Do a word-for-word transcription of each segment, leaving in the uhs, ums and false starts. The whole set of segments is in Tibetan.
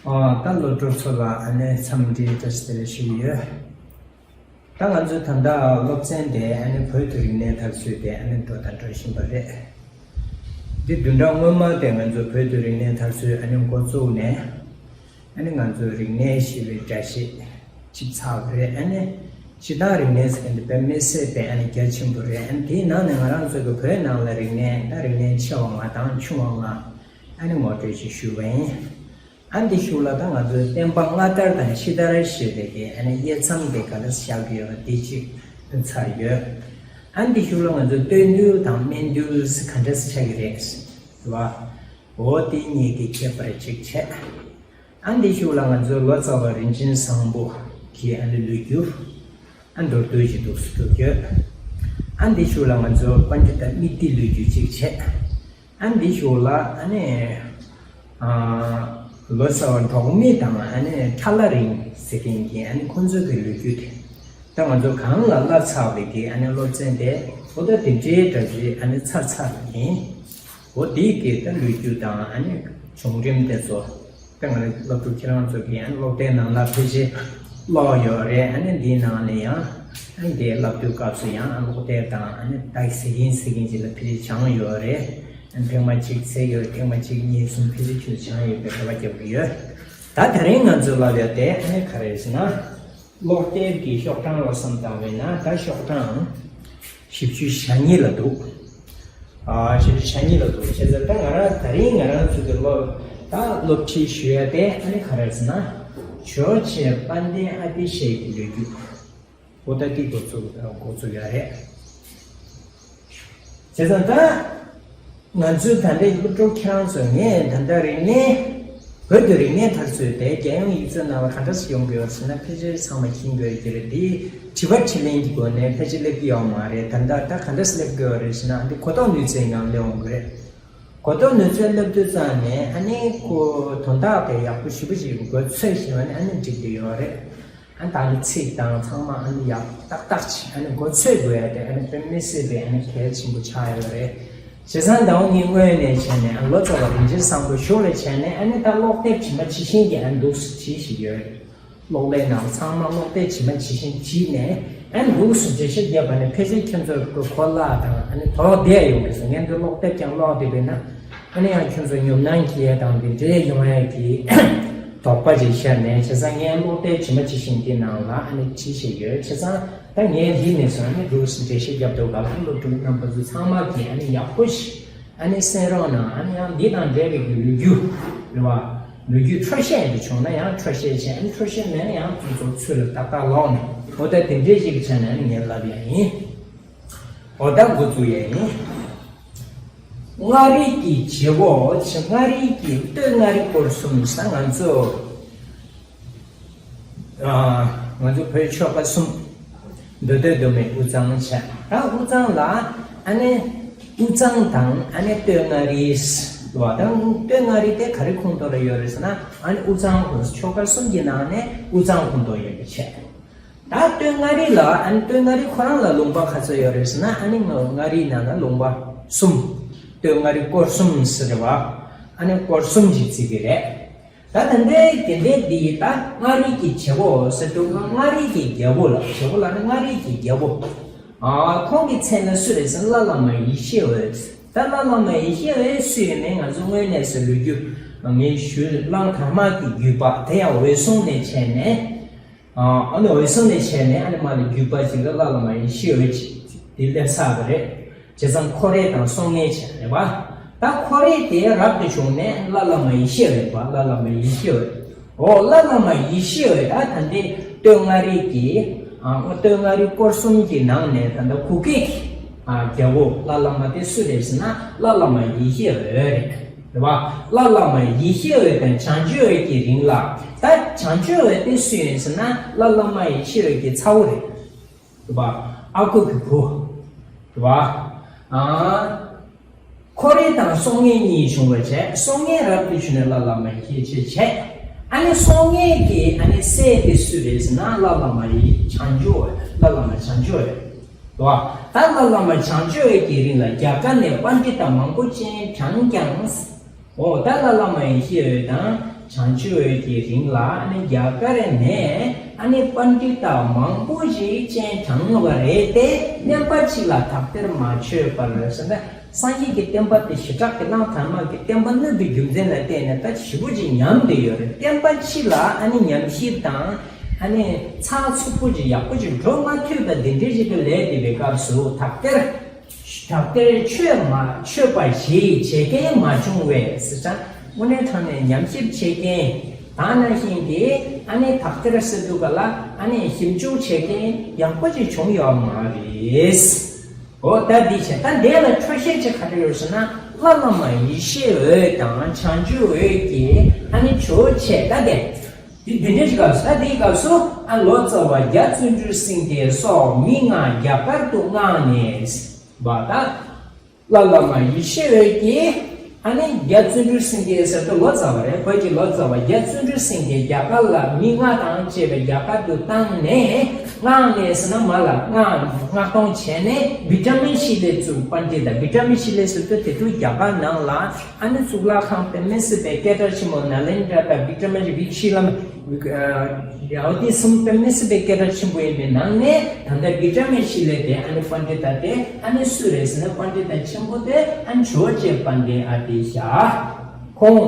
ཨ། ད་སློབ་ཕྲུག་ཚོ་ལ་ཨ་ནི་འཚམས་འདྲི་བཀྲ་ཤིས་བདེ་ལེགས་ཞུ་གི་ཡོད། ད་ང་ཚོའི་ད་ལྟ་སློབ་ཚན་དེ་ཨ་ནི་བོད་དུ་རིག་གནས་དར་ཚུལ་དེ་ཨ་ནི་འགྲོ་དང་འགྲོ་བཞིན་པ་རེད། འདི་བདུན་ཕྲག་སྔོན་མ་དེ་ང་ཚོ་བོད་དུ་རིག་གནས་དར་ཚུལ་ཨ་ནི་འགོ་བཙུགས་ནས། ཨ་ནི་ང་ཚོའི་རིག་གནས་ཞེས་པའི་འདྲ་ཞིག་ཅིག་ཚར་བ་རེད། ཨ་ནི་སྤྱིར་བཏང་རིག་གནས་ཟེར་མཁན་དེ་དཔེ་མི་སྲིད་པའི་ཨ་ནི་རྒྱ་ཆེན་པོ་རེད། ཨ་ནི་དེའི་ནང་ནས་ང་རང་ཚོ་གི་བོད་ནང་ལ་རིག་གནས་ད་རིག་གནས་ཆེ་བ་ལྔ་དང་ཆུང་བ་ལྔ་ཨ་ནི་ངོ་སྤྲོད་ཅིག་ཞུས་པ་ཡིན། ཨ་ནི་དེའི་གཞུག་ལ་ད་ང་ཚོའི་བསྟན་པ་སྔ་དར་དང་ཕྱི་དར་ཞེས་པའི་གི་ཨ་ནི་དབྱེ་མཚམས་དེ་ག་འདྲ་བཞག་གི་ཡོད་པ་དེ་ཅིག་ཚར་ཡོད། ཨ་ནི་དེའི་གཞུག་ལ་ང་ཚོའི་སྟོད་འདུལ་དང་སྨད་འདུལ་ག་འདྲ་ཆགས་ཀྱི་རེད་ཟེར་བ། འོ་དེ་གཉིས་ཀྱི་ཁྱད་པར་ཅིག་བྱས། ཨ་ནི་དེའི་གཞུག་ལ་ང་ཚོའི་ལོ་ཙཱ་བ་རིན་ཆེན་བཟང་པོ་གི་ཨ་ནི་ལོ་རྒྱུས། ཨ་ནི་མདོར་བསྡུས་ཀྱི་འདུག་སེ་གྲུབ་ཡོད། ཨ་ནི་དེའི་གཞུག་ལ་ང་ཚོ་པཎྜི་ཏ་དམིགས་ཏེ་ལོ་རྒྱུས་གཅིག་བྱས། ཨ་ནི་དེའི་གཞུག་ལ་ཨ་ནི་ཨ་ལོ་ཙཱ་བ་འབྲོག་མི་དང་ཨ་ནི་ཁྲ་ལྷ་རིང་ཟེར་མཁན་གྱི་ཨ་ནི་ཁོང་ཚོ་གི་ལོ་རྒྱུས་དེ། ད་ང་ཚོ་གང་ལ་བསླབ་ཚར་བའི་གི་ཨ་ནི་སློབ་ཚན་དེ་འོ་ད་དེ་འདྲའི་འདྲ་བྱས་ཨ་ནི་ཚར་ཚར་ཡིན། འོ་དེའི་གི་ད་ལོ་རྒྱུས་དང་ཨ་ནི་བྱུང་རིམ་དེ་ཚོ། ད་ང་རང་སློབ་ཕྲུག་ཁྱེད་རང་ཚོ་གིས་ཨ་ནི་སློབ་དེབ་ནང་ལ་ཕལ་ཆེར་ཀློག་ཡོད་རེད། ཨ་ནི་འདིའི་ནང་ལ་ཡང་ཨ་ནི་དེ་བསླབ་དུས་སྐབས་སུ་ཡང་ཨ་སློབ་དེབ་དང་ཨ་ནི་ད་ཟེར་གིན་ཟེར་གིན་ཅིག་ལ་ཕལ་ཆེར་སྦྱངས་ཡོད་རེད། ཨ་ནི་ཐེངས་མ་གཅིག་ཚེ་ཡོད་ཐེངས་མ་གཅིག་གཉིས་གསུམ་ཕལ་ཆེར་ཁྱོད་སྦྱངས་ཡོད་པའི་རེ་བ་རྒྱབ་ཀྱི་ཡོད། ད་དེ་རིང་ང་ཚོ་བསླབ་ཡ་དེ་ཨ་ནི་ག་རེ་ཟེར་ན། ཀློག་དེབ་ཀྱི་ཤོག་གྲངས་ལ་བསམ་བཏང་བས་ན་ད་ཤོག་གྲངས་བཞི་བཅུ་ཞེ་གཉིས་ལ་འདུག་ཨ་བཞི་བཅུ་ཞེ་གཉིས་ལ་འདུག་བྱས་ཙང་ད་ང་རང་དེ་རིང་ང་རང་ཚོ་གི་སློབ་ད་སློབ་ཁྲིད་ཞུ་ཡ་དེ་ཨ་ནི་ག་རེ་ཟེར་ན། ཇོ་བོ་རྗེ་དཔལ་ལྡན་ཨ་ཏི་ཤའི་གི་ལོ་རྒྱུས། འོ་ད་དེ་འགོ་ཚུགས་འགོ་ཚུགས་ཡ་རེད། བྱས་ཙང་ད། ང་ཚོའི་ད་ལྟའི་སློབ་ཕྲུག་ཁྱེད་རང་ཚོ་ངས་ད་ལྟ་རིག་གནས། བོད་ཀྱི་རིག་གནས་དར་ཚུལ་དེ་རྒྱལ་ཡོངས་ཡིག་ཚད་ནང་ལ་ག་འདྲ་སེ་ཡོང་གི་ཡོད་ཟེར་ན་ཕལ་ཆེར་ཚང་མ་མཁྱེན་གྱི་ཡོད་ཀྱི་རེད། འདི་དྲི་བ་དྲིས་ལན་གྱི་སྒོ་ནས་ཕལ་ཆེར་སླེབས་ཀྱི་ཡོད་མ་རེད། ད་ལྟ་ད་ག་འདྲ་སེ་སླེབས་ཀྱི་ཡོད་རེད་ཟེར་ན་འདི་གོ་རྟོགས་ནུས་ཚད་ངང་སླེབས་འོང་གི་རེད། གོ་རྟོགས་ནུས་ཚད་སླེབས་དུས་ཙང་ནས་ཨ་ནི་ཁོ་དོན་དག་དེ་ཡག་པོ་ཞེ་པོ་ཞིག་མགོ་ཚོས་ཤེས་པ་ནི་ཨ་ནི་འགྲིག་གི་ཡོད་རེད། ཨ་ད་ནི་ཚིག་དང་ཚང་མ་ཨ་ནི་ཡག་ཏག་ཏག་ཅིག་ཨ་ནི་མགོ་ཚོས་དགོས་ཡ་དེ་ཨ་ནི་དཔེ་མི་སྲིད་པའི་ཨ་ནི་གལ་ཆེན་པོ་ཆགས་ཡོད་རེད། བྱས་ཙང་ཟླ་བ་གཉིས་སྔོན་ནས་བྱས་ནས་ཨ་ལོ་ཙཱ་བ་རིན་ཆེན་བཟང་པོ་གཞུག་ལ་བྱས་ནས་ཨ་ནི་ད་ཀློག་དེབ་ཇི་མ་ཇི་བཞིན་གྱི་ཨ་ནི་འདུག་སེ་བྲིས་བཞིན་ཡོད་རེད། གློག་ཀླད་ནང་ཚང་མ་ཀློག་དེབ་ཇི་མ་ཇི་བཞིན་བྲིས་ནས་ཨ་ནི་འདུག་སེ་འགྲེལ་བཤད་བརྒྱབ་པ་ནི་ཕལ་ཆེར་ཁྱེད་ཚོར་གོ་ལག་དང་ཨ་ནི་དོགས་བསྡད་ཡོང་གི་སོང་། ངས་འདི་ཀློག་དེབ་ཀྱང་ཀློག་བསྡད་པས་ན། ཨ་ནི་ཡང་ཁྱོད་ཚོ་ཉོབ་སྣང་སྐྱེ་ཡས་དང་འདི་འདྲའི་ཡོང་ཡས་ཀྱི་དོགས་པ་ཅིག་ཤར་ནས། བྱས་ཙང་ངས་ཀློག་དེབ་ཇི་མ་ཇི་བཞིན་གྱི་ནང་ལ་ཨ་ནི་བྲིས་བཞིན་ཡོད། བྱས་ཙང་ད་ངས་འདི་ནས་བཟུང་ཨ་ནི་འདུག་སེ་འགྲེལ་བཤད་རྒྱབ་དུས་སྐབས་ལ་སློབ་ཕྲུག་རྣམ་པ་ཚོ་ཚང་མ་གིས་ཨ་ནི་ཡག་པོ་ཞིག་ཨ་ནི་གསན་རོགས་གནང་། ཨ་ནི་ཡང་འདི་དང་འབྲེལ་བའི་གི་ལོ་རྒྱུས་རེད་བ། ལོ་རྒྱུས་འཕྲོ་བཤད་འདི་བྱུང་ན་ཡང་འཕྲོ་བཤད་བྱས། ཨ་ནི་འཕྲོ་བཤད་མེད་ན་ཡང་ཁྱོད་ཚོ་ཚུར་ལ་ཏག་ཏག་ཀློག་ནས། འོ་ད་དེ་འདྲའི་ཞིག་བྱས་ནས་ཨ་ནི་ངས་ལབ་ཡ་ཡིན། འོ་ད་འགོ་བཙུགས་ཡས་ཡིན། མངའ་རིས་ཀྱི་རྗེ་བོ་ཆེ། མངའ་རིས་ཀྱི་སྟོད་མངའ་རིས་སྐོར་གསུམ་ཟེར་ང་ཚོ། ཨ་ང་ཚོ་བོད་ཆོལ་ཁ་གསུམ། མདོ་སྟོད་མདོ་སྨད་དབུས་གཙང་བྱས། ད་དབུས་གཙང་ལ་ཨ་ནི་དབུས་གཙང་དང་ཨ་ནི་སྟོད་མངའ་རིས་ཟེར་བ་དང་། སྟོད་མངའ་རིས་དེ་ག་རེ་ཁོངས་གཏོགས་ལ་ཡོད་རེད་ཟེར་ན་ཨ་ནི་དབུས་གཙང་ཁོངས། ཆོལ་ཁ་གསུམ་གྱི་ནང་ནས་དབུས་གཙང་ཁོངས་གཏོགས་ཡོད་པ་བྱས། ད་སྟོད་མངའ་རིས་ལ་ཨ་ནི་སྟོད་མངའ་རིས་ཁོ་རང་ལ་ལུང་པ་ག་ཚོད་ཡོད་རེད་ཟེར་ན་ཨ་ནི་མངའ་རིས་ནང་ལ་ལུང་པ་གསུམ། སྟོད་མངའ་རིས་སྐོར་གསུམ་ཟེར་བ་ཨ་ནི་སྐོར་གསུམ་ཞིག་བརྩི་གི་རེད། ད་ད་ལྟའི་དེ་འདྲའི་འདི་ད་མངའ་རིས་ཀྱི་རྗེ་བོ་ཟེར་དུས་མངའ་རིས་ཀྱི་རྒྱལ་པོ་ལ། རྒྱལ་པོ་ལ་ནི་མངའ་རིས་ཀྱི་རྒྱལ་པོ། ཨ་ཁོང་གི་མཚན་ལ་སུ་རེད་ཟེར་ན་བླ་བླ་མ་ཡེ་ཤེས་འོད། ད་བླ་བླ་མ་ཡེ་ཤེས་འོད་སུ་ཡིན་མིན་ང་ཚོ་དངོས་གནས་སུ་ལོ་རྒྱུས་ངས་ཞུས། གླང་དར་མ་གི་བརྒྱུད་པ་དེ་ཡང་འོད་སྲུང་ནས་བྱས་ནས། ཨ་ནི་འོད་སྲུང་ནས་བྱས་ནས་ཨ་ནི་མ་ལ་བརྒྱུད་པ་ཅིག་ལ་བླ་བླ་མ་ཡེ་ཤེས་འོད་ཅིག་དེ་སླེབས་ཚར་བ་རེད། བྱས་ཙང་ཁོ་རེ་དང་སྲོང་ངེ་བྱས་རེད་བ། ད་ཁོ་རེ་དེ་རབ་ཏུ་བྱུང་ནས་བླ་བླ་མ་ཡེ་ཤེས་འོད་པ། བླ་བླ་མ་ཡེ་ཤེས་འོད། འོ་བླ་བླ་མ་ཡེ་ཤེས་འོད་ད་ད་འདི་སྟོད་མངའ་རིས་ཀྱི་ཨ་སྟོད་མངའ་རིས་སྐོར་གསུམ་གྱི་ནང་ནས་ད་ལྟ་གུ་གེ་གི་ཨ་རྒྱལ་པོ་བླ་བླ་མ་དེ་སུ་རེད་ཟེར་ན་བླ་བླ་མ་ཡེ་ཤེས་འོད་རེད། རེད་བ། བླ་བླ་མ་ཡེ་ཤེས་འོད་དང་བྱང་ཆུབ་འོད་ཀྱི་རིང་ལ། ད་བྱང་ཆུབ་འོད་དེ་སུ་ཡིན་ཟེར་ན་བླ་བླ་མ་ཡེ་ཤེས་འོད་ཀྱི་ཚ་བོ་རེད། རེད་བ། ཨ་ཁུ་གི་བུ། རེད་བ། ཨ། ཁོ་རེ་དང་སྲོང་ངེ་གཉིས་བྱུང་བ་བྱས། སྲོང་ངེ་རབ་ཏུ་བྱུང་ནས་བླ་བླ་མ་ཡེ་ཤེས་འོད་བྱས། ཨ་ནི་སྲོང་ངེ་གི་ཨ་ནི་སྲས་དེ་སུ་རེད་ཟེར་ན་བླ་བླ་མ་ཡེ་བྱང་ཆུབ་འོད། བླ་བླ་མ་བྱང་ཆུབ་འོད། རེད་བ། ད་བླ་བླ་མ་བྱང་ཆུབ་འོད་ཀྱི་རིང་ལ་རྒྱ་གར་ནས་པཎྜི་ཏ་མང་པོ་ཅན་གྲངས་ཀྱང་། འོ་ད་བླ་བླ་མ་ཡེ་ཤེས་འོད་དང་ བྱང་ཆུབ་འོད་ཀྱི་རིང་ལ་ཨ་ནི་རྒྱ་གར་ནས་ཨ་ནི་པཎྜི་ཏ་མང་པོ་ཞིག་སྤྱན་དྲངས་པ་རེད་དེ། བསྟན་པ་སྤྱི་ལ་དག་ཐེར་མ་ཆོད་པར་ཟེར་ན། སངས་རྒྱས་ཀྱི་བསྟན་པ་དེ་ཞེ་དྲག་གི་གླང་དར་མ་གི་བསྟན་པ་སྣོད་དུ་རྒྱུ་མཚན་ལ་བརྟེན་ནས་ད་ཞེ་པོ་ཅིག་ཉམས་བསྡད་ཡོད་རེད། བསྟན་པ་སྤྱི་ལ་ཨ་ནི་ཉམས་ཞིབ་དང་ཨ་ནི་ཚགས་ཚུད་པོ་ཅིག་ཡག་པོ་ཅིག་འགྲོ་མ་ཐུབ་པ་འདི་འདྲའི་ཅིག་གི་ལས་འདི་པའི་སྐབས་སུ་དག་ཐེར། དག་ཐེར་ཆོད་མ་ཆོད་པ་ཞིག་བྱེད་མཁན་མ་བྱུང་བས་ཟེར་ཙང་། དངོས་གནས་དྲང་ནས་ཉམས་ཞིབ་བྱེད་མཁན་དེ་ནང་བཞིན་གྱི་ཨ་ནི་དག་ཐེར་ཟེར་དུས་ག་ལ་ཨ་ནི་ཞིབ་འཇུག་བྱེད་མཁན་ཡག་པོ་ཅིག་བྱུང་ཡོད་མ་རེད། འོ་ད་འདི་བྱས། ད་འདི་ལ་འཕྲོས་བཤད་ཅིག་ག་རེ་ཡོད་ཟེར་ན། བླ་ན་མ་ཡེ་ཤེས་འོད་དང་བྱང་ཆུབ་འོད་ཀྱི་ཨ་ནི་ཇོ་བོ་རྗེ་ད་དེ། འདི་འདི་འདྲའི་སྐབས་སུ། ད་འདིའི་སྐབས་སུ་ཨ་ལོ་ཙཱ་བ་རྒྱ་བརྩོན་འགྲུས་སེང་གེ་སོགས་མི་ལྔ་རྒྱ་གར་དུ་མངགས་ནས་བ་ད། བླ་ན་མ་ཡེ་ཤེས་འོད་ཀྱིས་ཨ་ནི་རྒྱ་བརྩོན་འགྲུས་སེང་གེ་ཟེར་དུས་ལོ་ཙཱ་བ་རེད། བོད་ཀྱི་ལོ་ཙཱ་བ་རྒྱ་བརྩོན་འགྲུས་སེང་གེ་རྒྱ་གར་ལ་མི་ལྔ་དང་བཅས་པའི་རྒྱ་གར་དུ་བཏང་ནས། མངགས་ནས་ཟེར་ན་མ་ལ་མངགས་མངགས་གཏོང་བྱས་ནས། བི་ཀྲ་མི་ཤི་ལའི་གཙུག་པཎྜི་ཏ། བི་ཀྲ་མི་ཤི་ལ་ཟེར་དུས་དེ་དུས་རྒྱ་གར་ནང་ལ་ཨ་ནི་གཙུག་ལག་ཁང་དཔེ་མི་སྲིད་པའི་སྐད་གྲགས་ཆེན་པོ་ནཱ་ལེནྡྲ་དང་བི་ཀྲ་མི་ཤི་ལ། ཨ་དེ་གསུམ་དཔེ་མི་སྲིད་པའི་སྐད་གྲགས་ཆེན་པོ་ཡིན་པའི་ནང་ནས། ད་ལྟ་བི་ཀྲ་མི་ཤི་ལ་དེ་ཨ་ནི་པཎྜི་ཏ་དེ་ཨ་ནི་སུ་རེད་ཟེར་ན། པཎྜི་ཏ་ཆེན་པོ་དེ་ཨ་ནི་ཇོ་བོ་རྗེ་དཔལ་ལྡན་ཨ་ཏི་ཤ། ཁོང་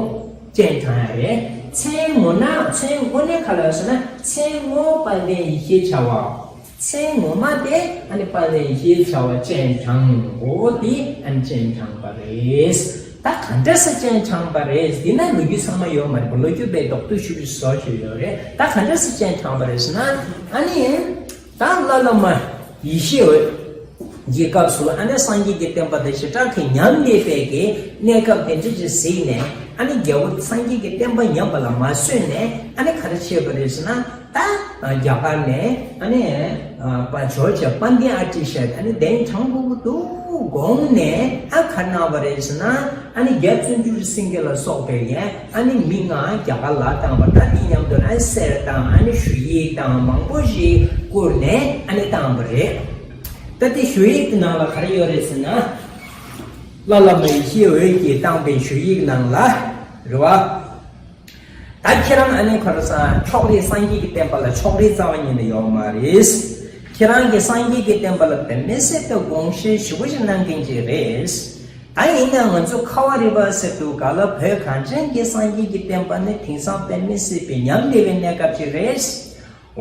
སྤྱན་དྲངས་ཡ་རེད། མཚན་ངོ་མ། མཚན་དངོས་གནས་ག་རེ་ཟེར་ན། མཚན་དངོས་དཔལ་ལྡན་ཡེ་ཤེས་བྱ་བ། མཚན་ངོ་མ་དེ་ཨ་ནི་དཔལ་ལྡན་ཡེ་ཤེས་བྱ་བ་སྤྱན་དྲངས། འོ་དེ་ཨ་ནི་སྤྱན་དྲངས་པ་རེད། ད་ག་འདྲ་སེ་སྤྱན་དྲངས་པ་རེད། འདི་ན་ལོ་རྒྱུས་ཚང་མ་ཡོད་མ་རེད། ལོ་རྒྱུས་དཔེ་རྡོག་ཏུ་ཞུ་རྒྱུ་བཟོ་ཞིག་ཡོད་རེད། ད་ག་འདྲ་སེ་སྤྱན་དྲངས་པ་རེད་ཟེར་ན། ཨ་ནི་ད་བླ་ན་མ་ཡེ་ཤེས་འོད་ཀྱི་སྐབས་སུ་ཨ་ནི་སངས་རྒྱས་ཀྱི་བསྟན་པ་དེ་ཞེ་དྲག་གི་ཉམས་ལེན་པའི་གི་གནས་སྐབས་དེ་འདྲ་ཅིག་གཟིགས་ནས། ཨ་ནི་རྒྱལ་པོ་སངས་རྒྱས་ཀྱི་བསྟན་པ་ཉམས་པ་ལ་མ་བཟོད་ནས་ཨ་ནི་ག་རེ་བྱས་པ་རེད་ཟེར་ན། ད་རྒྱ་གར་ནས་ཨ་ནི་པ་ཇོ་བོ་རྗེ་དཔལ་ལྡན་ཨ་ཏི་ཤ་ཨ་ནི་གདན་དྲངས་དགོས་ཀྱི་འདུག་དགོངས་ནས། ཨ་ག་རེ་གནང་བ་རེད་ཟེར་ན། ཨ་ནི་རྒྱ་བརྩོན་འགྲུས་སེང་གེ་ལ་སོགས་པའི་ཡང་ཨ་ནི་མི་ལྔ་རྒྱ་གར་ལ་བཏང་བ། ད་དེ་མཉམ་དུ་ཨ་ནི་གསེར་དང་ཨ་ནི་ཞུ་ཡིག་དང་མང་པོ་ཞིག་བསྐུར་ནས་ཨ་ནི་བཏང་བ་རེད། ད་དེ་ཞུ་ཡིག་དེ་ནང་ལ་ག་རེ་ཡོད་རེད་ཟེར་ན། བླ་ན་མ་ཡེ་ཤེས་འོད་ཀྱིས་བཏང་པའི་ཞུ་ཡིག་ནང་ལ་རེད་བ། ད་ཁྱེད་རང་ཨ་ནི་ཁོ་ར་ས་ཕྱོགས་རིས། སངས་རྒྱས་ཀྱི་བསྟན་པ་ལ་ཕྱོགས་རིས་རྩ་བ་ཉིད་ནས་ཡོད་མ་རེད། ཁྱེད་རང་གིས་སངས་རྒྱས་ཀྱི་བསྟན་པ་ལ་དཔེ་མི་སྲིད་པའི་དགོངས་བཞེས་ཞེ་པོ་ཞིག་གནང་མཁན་ཅིག་རེད། ད་ཡིན་ན་ང་ཚོ་ཁ་བ་རི་པ་ཟེར་དུས་ག་ལ། བོད་གངས་ཅན་གྱི་སངས་རྒྱས་ཀྱི་བསྟན་པ་ནི་དེང་སང་དཔེ་མི་སྲིད་པའི་ཉམས་བདེ་བའི་གནས་སྐབས་ཅིག་རེད།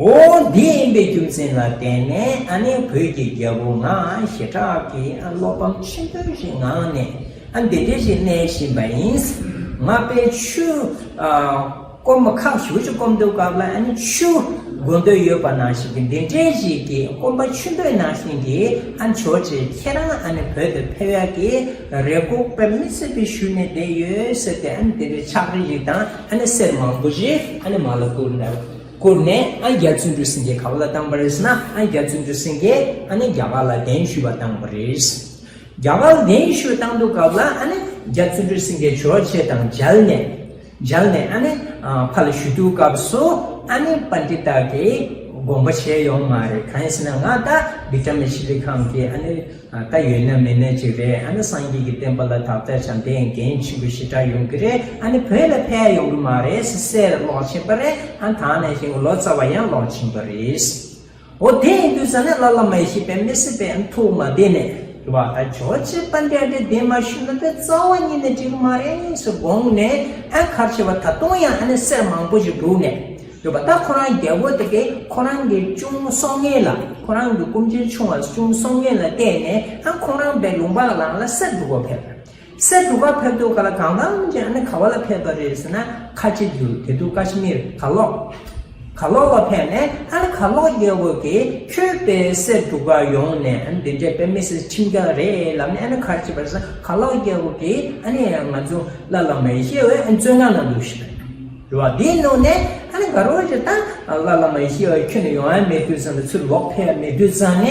འོ་འདི་ཡིན་པའི་རྒྱུ་མཚན་ལ་བརྟེན་ནས་ཨ་ནི་བོད་ཀྱི་རྒྱལ་པོ་ང་ཞེ་དྲག་གི་ཨ་བློ་ཕམ་ཆེན་པོ་ཞིག་ངང་ནས་ཨ་འདི་འདྲ་ཞིག་གནས་བཞིན་པ་ཡིན། ང་དཔེ་ཆུ་ཨ་སྐོམ་པ་ཁག་ཞེ་པོ་ཞིག་སྐོམ་དུས་སྐབས་ལ་ཨ་ནི་ཆུ་དགོས་འདོད་ཡོད་པ་ནང་བཞིན་གྱི་འདི་འདྲའི་ཞིག་གི་སྐོམ་པ་ཆུ་འདོད་ནང་བཞིན་གྱི་ཨ་ཇོ་བོ་རྗེ་ཁྱེད་རང་ཨ་ནི་བོད་དུ་ཕེབས་ཡག་གི་རེ་སྒུག་དཔེ་མི་སྲིད་པའི་ཞུས་ནས་བསྡད་ཡོད་ཟེར་ཏེ། ཨ་ནི་དེ་འདྲའི་ཕྱག་བྲིས་ཤིག་དང་ཨ་ནི་གསེར་མང་པོ་ཞིག་ཨ་ནི་མར་ལ་བསྐུར་ནས་བསྐུར་ནས་ཨ་རྒྱ་བརྩོན་འགྲུས་སེང་གེ་ག་བ་ལ་བཏང་པ་རེད་ཟེར་ན། ཨ་རྒྱ་བརྩོན་འགྲུས་སེང་གེ་ཨ་ནི་རྒྱ་གར་ལ་གདན་ཞུས་པ་བཏང་པ་རེད། རྒྱ་གར་གདན་ཞུས་བཏང་དུས་སྐབས་ལ་ཨ་ནི་རྒྱ་བརྩོན་འགྲུས་སེང་གེ་ཇོ་བོ་རྗེ་དང་མཇལ་ནས། མཇལ་ནས་ཨ་ནི་ཨ་ཕར་ལ་ཞུ་དུས་སྐབས་སུ་ཨ་ནི་པཎྜི་ཏ་གིས་དགོངས་པ་བཞེས་ཡོང་མ་རེད། གང་ཡིན་ཟེར་ན་ང་ད་བི་ཀྲ་མི་ཤི་ལའི་ཁང་གི་ཨ་ནི་ཨ་ད་ཡོད་ན་མེད་ན་ཅིག་རེད། ཨ་ནི་སངས་རྒྱས་ཀྱི་བསྟན་པ་ལ་དག་ཐེར་བྱ་འདི་འགན་ཆེན་པོ་ཞེ་དྲག་ཡོང་གི་རེད། ཨ་ནི་བོད་ལ་ཕེབས་ཡོང་གི་མ་རེད་ཟེར་ལོག་ཕྱིན་པ་རེད། ཨ་ནི་ད་ནས་བཞིན་ལོ་ཙཱ་བ་ཡང་ལོག་ཕྱིན་པ་རེད། འོ་དེ་ཡིན་དུས་ཙ་ན་བླ་ན་མ་ཡེ་ཤེས་དཔེ་མི་སྲིད་པའི་ཐུགས་མ་བདེ་ནས་རེད་བ། ད་ཇོ་བོ་རྗེ་དཔལ་ལྡན་འདི་མ་ཞུས་ན་དེ་རྩ་བ་ཉིད་ནས་འགྲིག་གི་མ་རེད་ཟེར་དགོངས་ནས། ཨ་ག་རེ་བྱས་པ། ད་དུང་ཡང་ཨ་ནི་གསེར་མང་པོ་ཞིག་བསྒྲུགས་ནས་རེད་བ། ད་ཁོ་རང་རྒྱལ་པོ་དེ་གས་ཁོ་རང་གི་གཅུང་སྲོང་ངེ་ལ། ཁོ་རང་གི་སྐུ་མཆེད་ཆུང་བ་གཅུང་སྲོང་ངེ་ལ་གཏད་ནས་ཨ་ཁོ་རང་པའི་ལུང་པ་ལ་ལངས་ལ་གསེར་བསྒྲུག་ག་ཕེབས། གསེར་བསྒྲུག་ག་ཕེབས་དུས་ག་ལ་གང་གང་ཅིག་ཨ་ནི་ག་བ་ལ་ཕེབས་པ་རེད་ཟེར་ན། ཁ་ཆེ་རྒྱུད་དེ་དུས་ཀ་ཤི་མིར་གར་ལོག་གར་ལོག་ལ་ཕེབས་ནས་ཨ་ནི་གར་ལོག་རྒྱལ་པོ་གིས་ཁྱོད་དཔེ་གསེར་བསྒྲུག་ག་ཡོང་ནས་ཨ་ནི་དེ་འདྲའི་དཔེ་མི་སྲིད་ཁྲིམས་འགལ་རེད་ལབ་ནས། ཨ་ནི་ག་རེ་བྱས་པ་རེད་ཟེར་ན། གར་ལོག་རྒྱལ་པོ་གིས་ཨ་ནི་ང་ཚོ་བླ་ན་མ་ཡེ་ཤེས་འོད་ཨ་ནི་བཙོན་ཁང་ནང་བླུགས་ཤིག་རེད་བ། དེའི་ནང་ནས་ཨ་ནི་ག་རེ་བྱས། ད་བླ་ན་མ་ཡེ་ཤེས་འོད་ཁྱོན་ནས་ཡོང་ཡ་མེད་དུས་ཙ་ན། ཚུར་ལོག་ཕེབས་ཡ་མེད་དུས་ཙ་ན།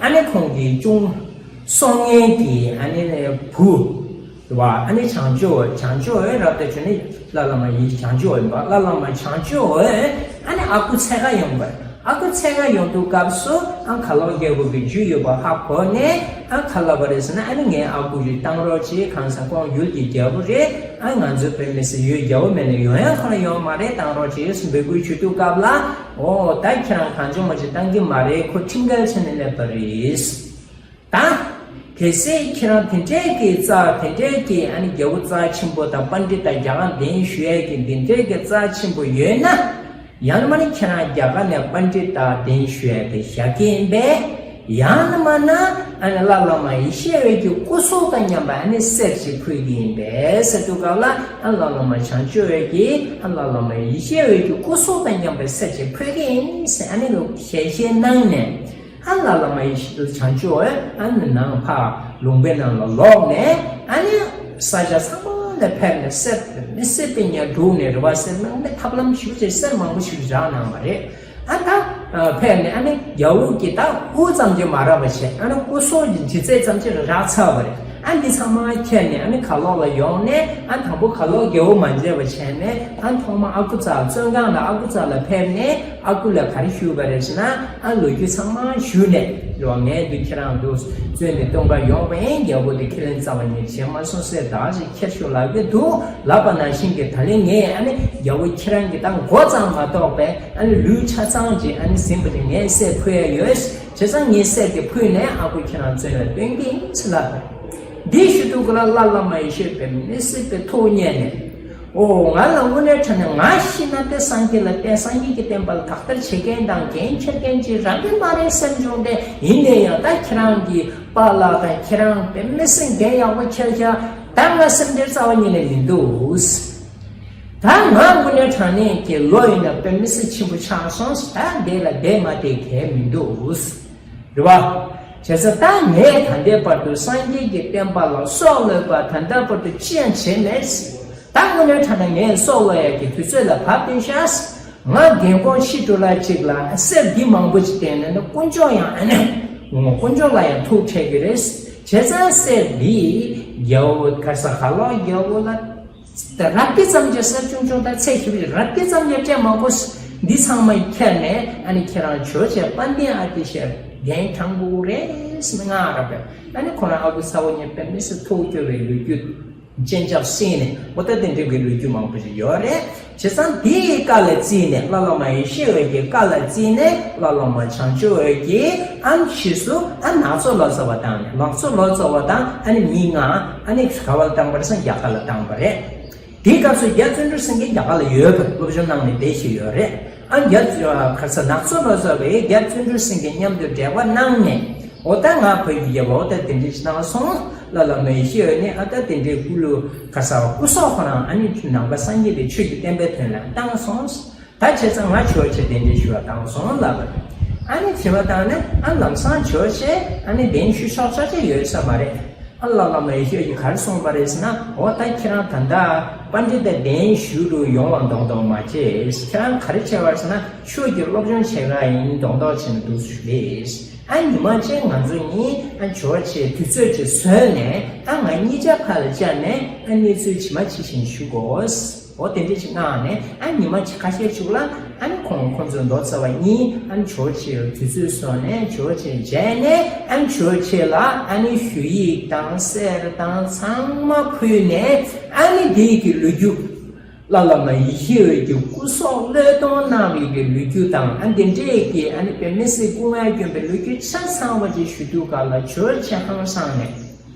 ཨ་ནི་ཁོང་གི་གཅུང་སྲོང་ངེ་གི་ཨ་ནི་བུ་རེད་བ། ཨ་ནི་བྱང་ཆུབ་འོད། བྱང་ཆུབ་འོད་རབ་ཏུ་བྱུང་ནས་བླ་ན་མ་ཡེ་བྱང་ཆུབ་འོད་ཡིན་པ། བླ་ན་མ་བྱང་ཆུབ་འོད་ཨ་ནི་ཨ་ཁུ་འཚོལ་ག་ཡོང་བ། ཨ་ཁུ་མཚན་ལྔ་ཡོང་དུས་སྐབས་སུ་ཨ་ཁ་ལོ་རྒྱལ་པོ་གི་རྒྱུས་ཡོད་པ་ཧ་གོ་ནས། ཨ་ཁ་ལོ་བ་རེད་ཟེར་ན། ཨ་ནི་ངའི་ཨ་ཁུ་ཞིག་བཏང་རོགས་བྱེད། གང་ཟག་ཁོང་ཡུལ་གྱི་རྒྱལ་པོ་རེད། ཨ་ང་ཚོའི་བོད་མི་སེར་ཡུལ་རྒྱལ་པོ་མེད་ན་ཡོང་ཡ་ཁོ་ན་ཡོང་མ་རེད། བཏང་རོགས་བྱེད་ཟེར་འབོད་སྐུལ་ཞུ་དུས་སྐབས་ལ། འོ་ད་ཁྱེད་རང་གང་བྱུང་མ་བྱུང་བཏང་གི་མ་རེད། ཁོ་ཁྲིམས་འགལ་བྱས་ནས་སླེབས་པ་རེད། ད་གལ་སྲིད་ཁྱེད་རང་དེ་འདྲའི་གི་རྩ་དེ་འདྲའི་གི་ཨ་ནི་རྒྱལ་པོ་རྩ་ཆེན་པོ་དང་པཎྜི་ཏ་རྒྱ་གར་གདན་ཞུ་ཡས་ཀྱི་དེ་འདྲའི་གི་རྩ་ཆེན་པོ་ཡོད་ན། ཡང་ན་མ་ནི་ཁྱེད་རང་རྒྱ་གར་ནས་པཎྜི་ཏ་གདན་ཞུ་ཡས་དེ་བཞག་གི་ཡིན་པས། ཡང་ན་མ་ན་ཨ་ནི་བླ་བླ་མ་ཡེ་ཤེས་འོད་ཀྱི་སྐུ་སྲོག་དང་མཉམ་པ་ཨ་ནི་གསེར་ཅིག་ཕུལ་གྱི་ཡིན་པས་ཟེར་དུས་སྐབས་ལ། ཨ་བླ་བླ་མ་བྱང་ཆུབ་འོད་ཀྱིས་ཨ་བླ་བླ་མ་ཡེ་ཤེས་འོད་ཀྱི་སྐུ་སྲོག་དང་མཉམ་པའི་གསེར་ཅིག་ཕུལ་གྱི་ཡིན་ཟེར་ཨ་ནི་ལོ་ཞལ་བཞེས་གནང་ནས། ཨ་བླ་བླ་མ་ཡེ་ཤེས་བྱང་ཆུབ་འོད་ཨ་ནི་ནང་ཕར་ལུང་པའི་ནང་ལ་ལོག་ནས། ཨ་ནི་ས་ཆ་ཚང་མ་ལ་ཕེབས་ནས་གསེར་མི་སྲིད་པའི་ཉ་དྲུག་ནས་རི་བ་གསེར་གནང་ནས་ཐབས་ལམ་ཞིག་བྱས་གསེར་མང་པོ་ཞིག་བཞག་གནང་བ་རེད། ཨ་ད་ཕེབས་ནས་ཨ་ནི་རྒྱལ་པོ་གི་ད་དབུ་ཙམ་གྱིས་མ་རག་པ་བྱས། ཨ་ནི་སྐུ་སྲོག་གི་ལྗིད་ཚད་ཙམ་ཅིག་རག་ཚར་བ་རེད། ཨ་འདི་ཚང་མ་ཁྱེར་ནས་ཨ་ནི་ཁ་ལོག་ལ་ཡོང་ནས། ཨ་དང་པོ་ཁ་ལོག་རྒྱལ་པོ་མ་མཇལ་བ་བྱས་ནས། ཨ་ཐོག་མ་ཨ་ཁུ་རྩ་བཙོན་ཁང་ལ་ཨ་ཁུ་རྩ་ལ་ཕེབས་ནས། ཨ་ཁུ་ལ་ག་རེ་ཞུས་པ་རེད་ཟེར་ན། ཨ་ལོ་རྒྱུས་ཚང་མ་ཞུས་ནས། རེད་བ། ངས་འདི་ཁྱེད་རང་འདུག་བཙོན་ནས་སྟོན་པ་ཡོང་བ་ཡིན། རྒྱལ་པོ་དེ་ཁས་ལེན་རྩ་བ་ཉིད་བྱས་མ་སོང་ཟེར་བདག་ཅིག་ཁྱེར་ཤོག་ལབ་ཀྱི་འདུག་ལབ་པ་ནང་བཞིན་གྱི། ད་ལན་ངས་ཨ་ནི་རྒྱལ་པོ་ཁྱེད་རང་གི་ད་མགོ་ཙམ་མ་གཏོགས་པའི་ཨ་ནི་ལུས་ཆ་ཚང་ཅིག་ཨ་ནི་ཟིན་པ་དེ་ངས་གསེར་ཕུལ་ཡ་ཡོད། བྱས་ཙང་ངས་གསེར་དེ་ཕུལ་ནས་ཨ་ཁུ་ཁྱེད་རང་བཙོན་ལ་སྟོན་གྱི་ཡིན་ཟེར་ལབ་པ་རེད། འདི་ཞུ་དུས་སྐབས་ལ་བླ་བླ་མ་ཡེ་ཤེས་འོད་མི་སྲིད་པའི་ཐུགས་མཉེས་ནས། འོ་ང་ལ་དངོས་གནས་དྲང་གནས་ང་ཤི་ན་དེ་སངས་རྒྱས་ལ་བསྟན། སངས་རྒྱས་ཀྱི་བསྟན་པ་ལ་དག་ཐེར་བྱེད་མཁན་དང་འགན་འཁྱེར་མཁན་ཅིག་རག་གི་མ་རེད་སེམས་བྱུང་སྟེ། ཡིན་ནའི་ཡང་ད་ཁྱེད་རང་གི་པཱ་ལགས་དང་ཁྱེད་རང་དཔེ་མི་སྲིད་འགན་ཡག་པོ་འཁྱེར་ཤག་ད་ང་སེམས་ཁྲལ་རྩ་བ་ཉིད་ནས་མི་འདུག་ད་ང་དངོས་གནས་དྲང་གནས་ཀྱི་ལོ་ཡིན་ན་དཔེ་མི་སྲིད་ཆེན་པོ་ཆགས་སོང་། ད་འདི་ལ་བསྡད་མ་བསྡད་གལ་མི་འདུག་རེད་བ། བྱས་ཙང་ད་ངས་ད་ལྟའི་བར་དུ་སངས་རྒྱས་ཀྱི་བསྟན་པ་ལ་སྲོག་བློས་པ་ད་ལྟའི་བར་དུ་ཅི་ཡང་བྱས་མེད། ད་དངོས་གནས་དྲང་གནས་ངས་སྲོག་བློ་ཡག་གི་དུས་ཚོད་ལ་བབ་བསྡད་ཤག་ང་རྒན་གོག་ཕྱི་དྲོ་ལ་ཅིག་ལ་གསེར་འདི་མང་པོ་ཅིག་བསྟན་ནས་ན། དཀོན་མཆོག་ཡང་ཨ་ནི་དཀོན་མཆོག་ལ་ཡང་ཐུགས་ཁྲལ་གྱི་རེད། བྱས་ཙང་གསེར་འདི་རྒྱལ་པོ་ག་ས་ག་ལོག་རྒྱལ་པོ་ལ། ད་རབ་ཏི་ཙམ་གྱི་གསེར་ཆུང་ཆུང་དང་ཚད་ཞིབ་རབ་ཏི་ཙམ་གྱི་སྤྲད་མང་པོ་འདི་ཚང་མ་ཁྱེར་ནས་ཨ་ནི་ཁྱེད་རང་ཇོ་བོ་རྗེ་དཔལ་ལྡན་ཨ་ཏི་ཤའི་གདན་དྲངས་དགོས་རེད་ཟེར་ནས་ང་རབ་པས། ཨ་ནི་ཁོ་རང་ཨ་ཁུ་ཚ་བོ་གཉིས་དཔེ་མི་སྲིད་ཐུགས་སྐྱོ་བའི་ལོ་རྒྱུས་སྤྱན་ཆབ་བསྲིངས་ནས། འོ་ད་དེ་འདྲའི་གི་ལོ་རྒྱུས་མང་པོ་ཞིག་ཡོད་རེད། བྱས་ཙང་དེའི་བཀའ་ལ་བརྩིས་ནས། བླ་བླ་མ་ཡེ་ཤེས་འོད་ཀྱི་བཀའ་ལ་བརྩིས་ནས། བླ་བླ་མ་བྱང་ཆུབ་འོད་ཀྱིས་ཨ་ཕྱིས་སུ་ཨ་ནག་ཚོ་ལོ་ཙཱ་བ་བཏང་ནས། ནག་ཚོ་ལོ་ཙཱ་བ་དང་ཨ་ནི་མི་ལྔ་ཨ་ནི་ག་བ་ལ་བཏང་པ་རེད་ཟེར་ན་རྒྱ་གར་ལ་བཏང་པ་རེད། དེའི་སྐབས་སུ་རྒྱ་བརྩོན་འགྲུས་སེང་གེ་རྒྱ་གར་ལ་ཡོད་པ། སློབ་སྦྱོང་གནང་ནས་བསྡད་བཞིན་ཡོད་རེད། ཨ་རྒྱ་ག་ས་ནག་ཚོ་ལོ་ཙཱ་བས་རྒྱ་བརྩོན་འགྲུས་སེང་གེ་མཉམ་དུ་འབྲེལ་བ་གནང་ནས། འོ་ད་ང་བོད་ཀྱི་རྒྱལ་པོ་ད་དེ་འདྲ་ཞིག་གནང་སོང་། བླ་བླ་མ་ཡེ་ཤེས་འོད་ནི་ཨ་ད་དེ་འདྲའི་སྐུ་ལུས་ག་ས་སྐུ་སྲོག་ཁོ་རང་ཨ་ནི་ནང་པ་སངས་རྒྱས་པའི་ཆོས་ཀྱི་བསྟན་པའི་དོན་ལ་བཏང་སོང་། ད་བྱས་ཙང་ང་ཇོ་བོ་རྗེ་གདན་འདྲེན་ཞུ་བ་བཏང་སོང་ལབ་པ་རེད། ཨ་ནི་དྲི་བ་བཏང་ནས། ཨ་ལམ་སང་ཇོ་བོ་རྗེ་ཨ་ནི་གདན་ཞུ་ཆོག་ཆོག་ཅིག་ཡོད་ས་མ་རེད། ཨ་བླ་བླ་མ་ཡེ་ཤེས་འོད་ཀྱིས་ག་རེ་གསུངས་པ་རེད་ཟེར་ན། འོ་ད་ཁྱེད་རང་ད་ལྟ་པཎྜི་ཏ་གདན་ཞུ་རུ་ཡོང་བ་མདོག་མདོག་མ་བྱེད། ཁྱེད་རང་ག་རེ་བྱས་པ་རེད་ཟེར་ན། ཆོས་ཀྱི་སློབ་སྦྱོང་བྱེད་ག་ཡིན་མདོག་མདོག་བྱས་ནས་འདུག་སེ་རེད། ཨ་ཉི་མ་གཅིག་ང་ཚོ་གཉིས་ཨ་ཇོ་བོ་རྗེ་དུས་ཚོད་ཅིག་བཟོས་ནས། ཨ་ང་གཉིས་ཆ་ཕར་ལ་བཅར་ནས་ཨ་གནས་ཚུལ་ཇི་མ་ཇི་བཞིན་ཞུ་དགོས། འོ་དེ་འདྲ་ཅིག་གནང་ནས། ཨ་ཉི་མ་ཁ་ཤས་ཤིག་ལ་ཨ་ནི་ཁོང་ཁོང་ཚོ་མདོ་རྩ་བ་གཉིས་ཨ་ནི་ཇོ་བོ་རྗེ་ལ་དུས་ཚོད་བཟོས་ནས། ཇོ་བོ་རྗེ་མཇལ་ནས། ཨ་ནི་ཇོ་བོ་རྗེ་ལ་ཨ་ནི་ཞུ་ཡིག་དང་གསེར་དང་ཚང་མ་ཕུལ་ནས། ཨ་ནི་དེའི་གི་ལོ་རྒྱུས། བླ་བླ་མ་ཡེ་ཤེས་འོད་ཀྱི་སྐུ་སྲོག་བློས་གཏོང་གནང་བའི་གི་ལོ་རྒྱུས་དང་། ཨ་དེ་འདྲའི་གི་ཨ་ནི་དཔེ་མི་སྲིད་སྐུ་ངལ་བསྐྱོན་པའི་ལོ་རྒྱུས་ཆ་ཚང་བ་ཅིག་ཞུ་དུས་སྐབས་ལ་ཇོ་བོ་རྗེ་ཧང་སངས་ནས།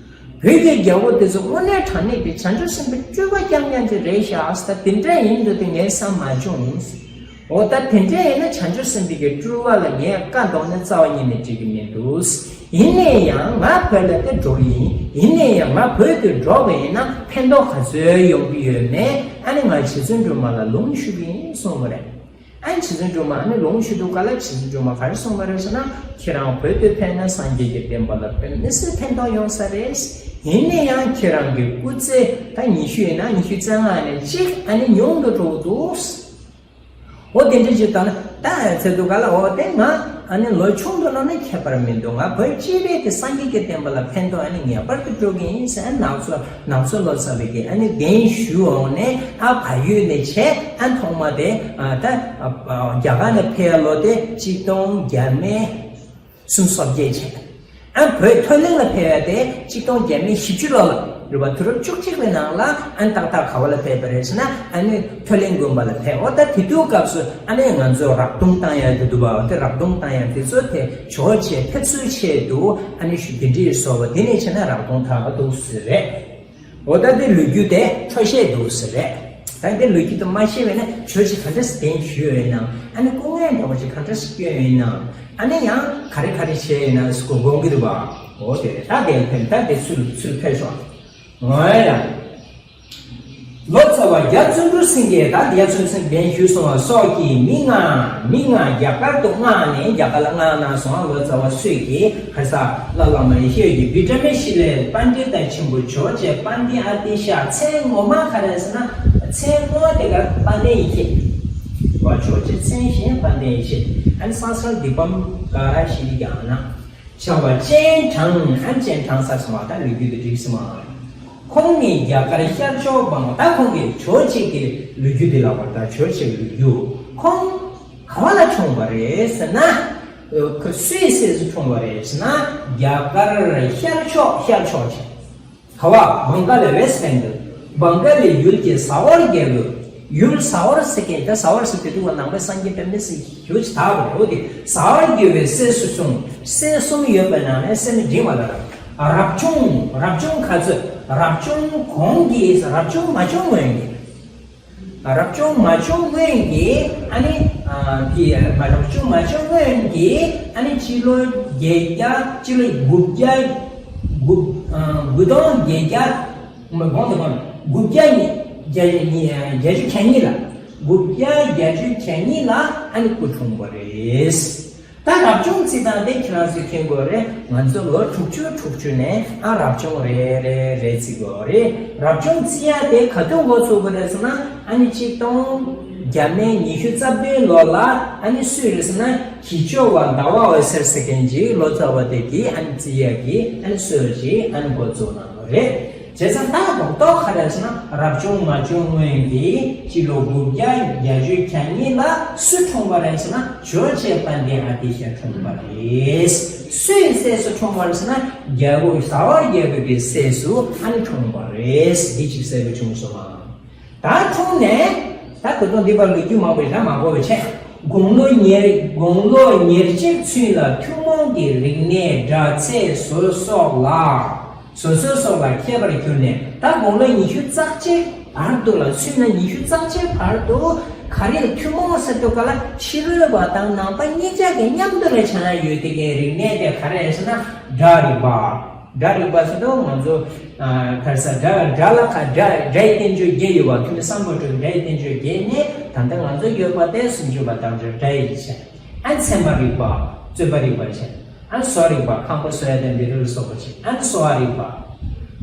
བོད་ཀྱི་རྒྱལ་པོ་དེ་ཚོ་དངོས་གནས་དྲང་གནས་ཀྱི་བྱང་ཆུབ་སེམས་དཔའི་སྤྲུལ་པ་རྐྱང་རྐྱང་ཅིག་རེད་ཤག་ད་དེ་འདྲ་ཡིན་འགྲོ་དེ་ངས་བསམ་མ་བྱུང་། འོ་ད་དེ་འདྲ་ཡིན་ན་བྱང་ཆུབ་སེམས་དཔའི་གི་སྤྲུལ་པ་ལ་ངས་བཀའ་གཏོང་ན་རྩ་བ་ཉིད་ནས་འགྲིག་གི་མི་འདུག་ཡིན་ནའི་ཡང་ང་བོད་ལ་དེ་འགྲོ་གི་ཡིན། ཡིན་ནའི་ཡང་ང་བོད་དུ་འགྲོ་བ་ཡིན་ན་ཕན་ཐོགས་ག་ཚོད་ཡོང་གི་ཡོད་མེད། ཨ་ནི་ང་རྗེ་བཙུན་སྒྲོལ་མ་ལ་ལུང་ཞུ་གི་ཡིན་གསུངས་པ་རེད། ཨ་ནི་རྗེ་བཙུན་སྒྲོལ་མ་ཨ་ནི་ལུང་ཞུ་དུས་སྐབས་ལ་རྗེ་བཙུན་སྒྲོལ་མ་ག་རེ་གསུངས་པ་རེད་ཟེར་ན། ཁྱེད་རང་བོད་དུ་ཕེབས་ན་སངས་རྒྱས་ཀྱི་བསྟན་པ་ལ་དཔེ་མི་སྲིད་ཕན་ཐོགས་ཡོང་ས་རེད། ཡིན་ན་ཡང་ཁྱེད་རང་གི་སྐུ་ཚེ་ད་ཉི་ཤུ་ཡིན་ན་ཉི་ཤུ་རྩ་ལྔ་ནས་གཅིག་ཨ་ནི་ཉུང་དུ་འགྲོ་གི་འདུག་འོ་དེ་འདྲ་ཅིག་ད་ན་ད་ཚེ་འདུག་ག་ལ། འོ་དེ་ང་ ཨ་ནི་ལོ་ཆུང་དུ་ལོ་ན་ཁྱད་པར་མི་འདུག་ང་བོད་སྤྱི་པའི་གི་སངས་རྒྱས་ཀྱི་བསྟན་པ་ལ་ཕན་ཐོགས་ཨ་ནི་ངེས་པར་དུ་འགྲོ་གི་ཡིན་ཟེར། ནག་ཚོ་ནག་ཚོ་ལོ་ཙཱ་བའི་གི་ཨ་ནི་གདན་ཞུ་འོང་ནས་ཨ་བལ་ཡུལ་ནས་བྱས། ཨ་ཐོག་མ་དེ་ཨ་ད་ཨ་རྒྱ་གར་ནས་ཕེབས་ལོ་དེ་གཅིག་སྟོང་བརྒྱ་མེད་སུམ་ཅུ་སོ་བརྒྱད་བྱས། ཨ་བོད་མཐོ་གླིང་ལ་ཕེབས་ཡ་དེ་གཅིག་སྟོང་བརྒྱ་མེད་བཞི་བཅུ་ལོ་ལ་རེད་པ། དུས་རབས་བཅུ་གཅིག་པའི་ནང་ལ་ཨ་ནི་ཏག་ཏག་ག་བ་ལ་ཕེབས་པ་རེད་ཟེར་ན། ཨ་ནི་མཐོ་གླིང་དགོན་པ་ལ་ཕེབས། འོ་ད་དེ་དུས་སྐབས་སུ་ཨ་ནི་ང་ཚོ་རག་དུང་བཏང་ཡ་དེ་འདུག་པ། འོ་དེ་རག་དུང་བཏང་ཡ་དེ་ཚོ་དེ་ཇོ་བོ་རྗེ་ཕེབས་བསུའི་ཆེད་དུ་ཨ་ནི་ཞུ་གདན་འདྲེན་སོགས་པ་དེ་ནས་བྱས་ན་རག་དུང་འཐག་ག་འདུག་ཟེར་རེད། འོ་ད་དེ་ལོ་རྒྱུས་དེ་འཕྲོ་བཤད་འདུག་ཟེར་རེད། ད་དེ་ལོ་རྒྱུས་དེ་མ་ཤེས་པས་ན་ཇོ་བོ་རྗེ་ག་འདྲ་སེ་གདན་ཞུས་ཡོད་ན། ཨ་ནི་སྐུ་ངལ་འདྲ་བོ་ཞིག་ག་འདྲ་སེ་བསྐྱོན་ཡོད་ན། ཨ་ནི་ཡང་ག་རེ་ག་རེ་བྱས་ཡོད་ན་ཟེར་དགོངས་ཀྱི་རེད་པ། འོ་དེ་རེད། ད་དེ་ཕན་ད་དེ་ཚུར་ཚུར་ཕེབས་ཤོག་འོ་ཡ། ལོ་ཙཱ་བ་རྒྱ་བརྩོན་འགྲུས་སེང་གེ་ད་རྒྱ་བརྩོན་འགྲུས་སེང་གེ་གདན་ཞུས་སོང་བ་སོགས་ཀྱིས་མི་ལྔ་མི་ལྔ་རྒྱ་གར་དུ་མངགས་ནས་རྒྱ་གར་ལ་མངགས་གནང་སོང་། ལོ་ཙཱ་བ་སུས་ཀྱིས། ཁ་ས་བླ་བླ་མ་ཡེ་ཤེས་ཀྱི་བི་ཏྲ་མི་ཤི་ལའི་པཎྜི་ཏ་ཆེན་པོ་ཇོ་བོ་རྗེ་པཎྜི་ཨ་ཏི་ཤ། མཚན་ངོ་མ་ག་རེ་ཟེར་ན། མཚན་ངོ་དེ་ག་དཔལ་ལྡན་ཡེ་ཤེས། བ་ཇོ་བོ་རྗེ་མཚན་གཞན་དཔལ་ལྡན་ཡེ་ཤེས། ཨན་སང་སར་དི་པམ་ཀ་ར་ཤི་ལི་ཀྱ་ན། བྱ་བ་སྤྱན་དྲངས། ཨན་སྤྱན་དྲངས་ས་སོང་བ། ད་ལོ་རྒྱུས་དེ་འགྲིག་སོང་བ། ཁོང་ནི་རྒྱ་གར་ཤར་ཕྱོགས་འབངས། ད་ཁོང་གི་ཇོ་བོ་རྗེ་གི་ལོ་རྒྱུས་དེ་ལབ་པ། ད་ཇོ་བོ་རྗེ་གི་ལོ་རྒྱུས། ཁོང་ག་བ་ལ་བྱུང་བ་རེད་ཟེར་ན། ཁོ་སུའི་སྲས་སུ་འཁྲུངས་པ་རེད་ཟེར་ན། རྒྱ་གར་ཤར་ཕྱོགས། ཤར་ཕྱོགས་ཆེ། ག་བ། བང་ག་ལི། West Bengal། བང་ག་ལི་ཡུལ་གྱི་ཟ་ཧོར་རྒྱལ་པོ། ཡུལ་ཟ་ཧོར་ཟེར་མཁན་ད་ཟ་ཧོར་ཟེར་དུས་དུས་ནང་པའི་སངས་རྒྱས་པད་མ་སེང་གེ་ཞུ་ཅི་ད་བ་རེད། འོ་དེ་ཟ་ཧོར་རྒྱལ་པོའི་སྲས་སུ་བྱུང་། སྲས་གསུམ་ཡོད་པའི་ནང་ནས་སྲས་མི་འབྲིང་བ་ལ་རབ་བྱུང་། རབ་བྱུང་ག་ཚོད། རབ་བྱུང་གོང་གི། རབ་བྱུང་མ་བྱུང་སྔོན་གྱི། རབ་བྱུང་མ་བྱུང་སྔོན་གྱི་ཨ་ནི། ཨ་དེ་མ་རབ་བྱུང་མ་བྱུང་སྔོན་གྱི་ཨ་ནི་སྤྱི་ལོ་བརྒྱད་བརྒྱ། སྤྱི་ལོ་དགུ་བརྒྱ། དགུ་ཨ་དགུ་སྟོང་བརྒྱད་བརྒྱ། མ་གོང་དུ་གོང་དགུ་བརྒྱ་ཉི་བརྒྱད་ཅུ་གྱ་གཉིས་ལ། དགུ་བརྒྱ་བརྒྱད་ཅུ་གྱ་གཉིས་ལ་ཨ་ནི་སྐུ་འཁྲུངས་པ་རེད། ད་རབ་བྱུང་རྩི་སྟངས་དེ་ཁྱེད་རང་ཚོས་མཁྱེན་དགོས་རེད། ང་ཚོ་ལོ་དྲུག་ཅུ་དྲུག་ཅུ་ནས་ཨ་རབ་བྱུང་རེ་རེ་རེ་རྩི་དགོས་རེད། རབ་བྱུང་རྩི་ཡ་དེ་ག་དུས་འགོ་ཚུགས་པ་རེད་ཟེར་ན། ཨ་ནི་གཅིག་སྟོང་བརྒྱ་མེད་ཉི་ཤུ་རྩ་བདུན་ལོ་ལ་ཨ་ནི་སུ་རེད་ཟེར་ན། གྱི་ཅོ་བ་ཟླ་བ་འོད་ཟེར་ཟེར་མཁན་གྱི་ལོ་ཙཱ་བ་དེ་གིས་ཨ་ནི་རྩི་ཡ་གི་ཨ་ནི་སྲོལ་ཞིག་ཨ་ནི་འགོ་བཙུགས་གནང་བ་རེད། བྱས་ཙང་ད་གོ་རྟོགས་ག་རེ་ཟེར་ན། རབ་བྱུང་མ་བྱུང་སྔོན་གྱི་སྤྱི་ལོ་དགུ་བརྒྱ་བརྒྱད་ཅུ་གྱ་གཉིས་ལ་སུ་འཁྲུངས་པ་རེད་ཟེར་ན། ཇོ་བོ་རྗེ་དཔལ་ལྡན་ཨ་ཏི་ཤ་འཁྲུངས་པ་རེད། སུའི་སྲས་སུ་འཁྲུངས་པ་རེད་ཟེར་ན། རྒྱལ་པོ་ཟ་ཧོར་རྒྱལ་པོ་གི་སྲས་སུ་ཨ་ནི་འཁྲུངས་པ་རེད། འདི་གཅིག་གསལ་པོ་བྱུང་སོང་ང་། ད་འཁྲུངས་ནས་ད་ཁོ་ཚོ་འདི་པར་ལོ་རྒྱུས་མང་པོ་ཞིག་ད་མ་གོ་བའི་ཆེད། དགུང་ལོ་ཉེར། དགུང་ལོ་ཉེར་གཅིག་ཚུན་ལ་ཐུན་མོང་གི་རིག་གནས་སྒྲ་ཚད་བཟོ་སོགས་ལ། བཟོ་སྲོལ་སོགས་ལ་མཁས་པར་གྱུར་ནས། ད་དགུང་ལོ་ཉི་ཤུ་རྩ་གཅིག་བར་དུ་ལ། ཚུན་ལ་ཉི་ཤུ་རྩ་གཅིག་བར་དུ་ག་རེ་ཐུན་མོང་ཟེར་དུས་ག་ལ་ཕྱི་རོལ་པ་དང་ནང་པ་གཉིས་ཆ་གི་མཉམ་དུ་ལ་བྱ་ན་ཡོད་དེ་གའི་རིག་གནས་དེ་ག་རེ་ཟེར་ན། སྒྲ་རིག་པ། སྒྲ་རིག་པ་ཟེར་དུས་ང་ཚོ་ཨ་ག་རེ་ཟེར། སྒྲ་སྒྲ་ལ་ཁ་སྒྲ་སྒྲ་ཡི་བསྟན་བཅོས་བརྒྱད་ཡོད་པ། ཐུན་མིན་སམ་བྷོ་ཊ་གི་སྒྲ་ཡི་བསྟན་བཅོས་བརྒྱད་ནས་ད་ལྟ་ང་ཚོ་ཡོད་པ་དེ་སུམ་ཅུ་པ་དང་སྒྲ་ཡི་ཆ། ཨ་ཚད་མ་རིག་པ། རྩོད་པ་རིག་པ་བྱས། ཨ་བཟོ་རིག་པ། ཁང་པ་བཟོ་ཡ་དང་འདི་རིགས་ལ་སོགས་པ་བྱས། ཨ་གསོ་བ་རིག་པ།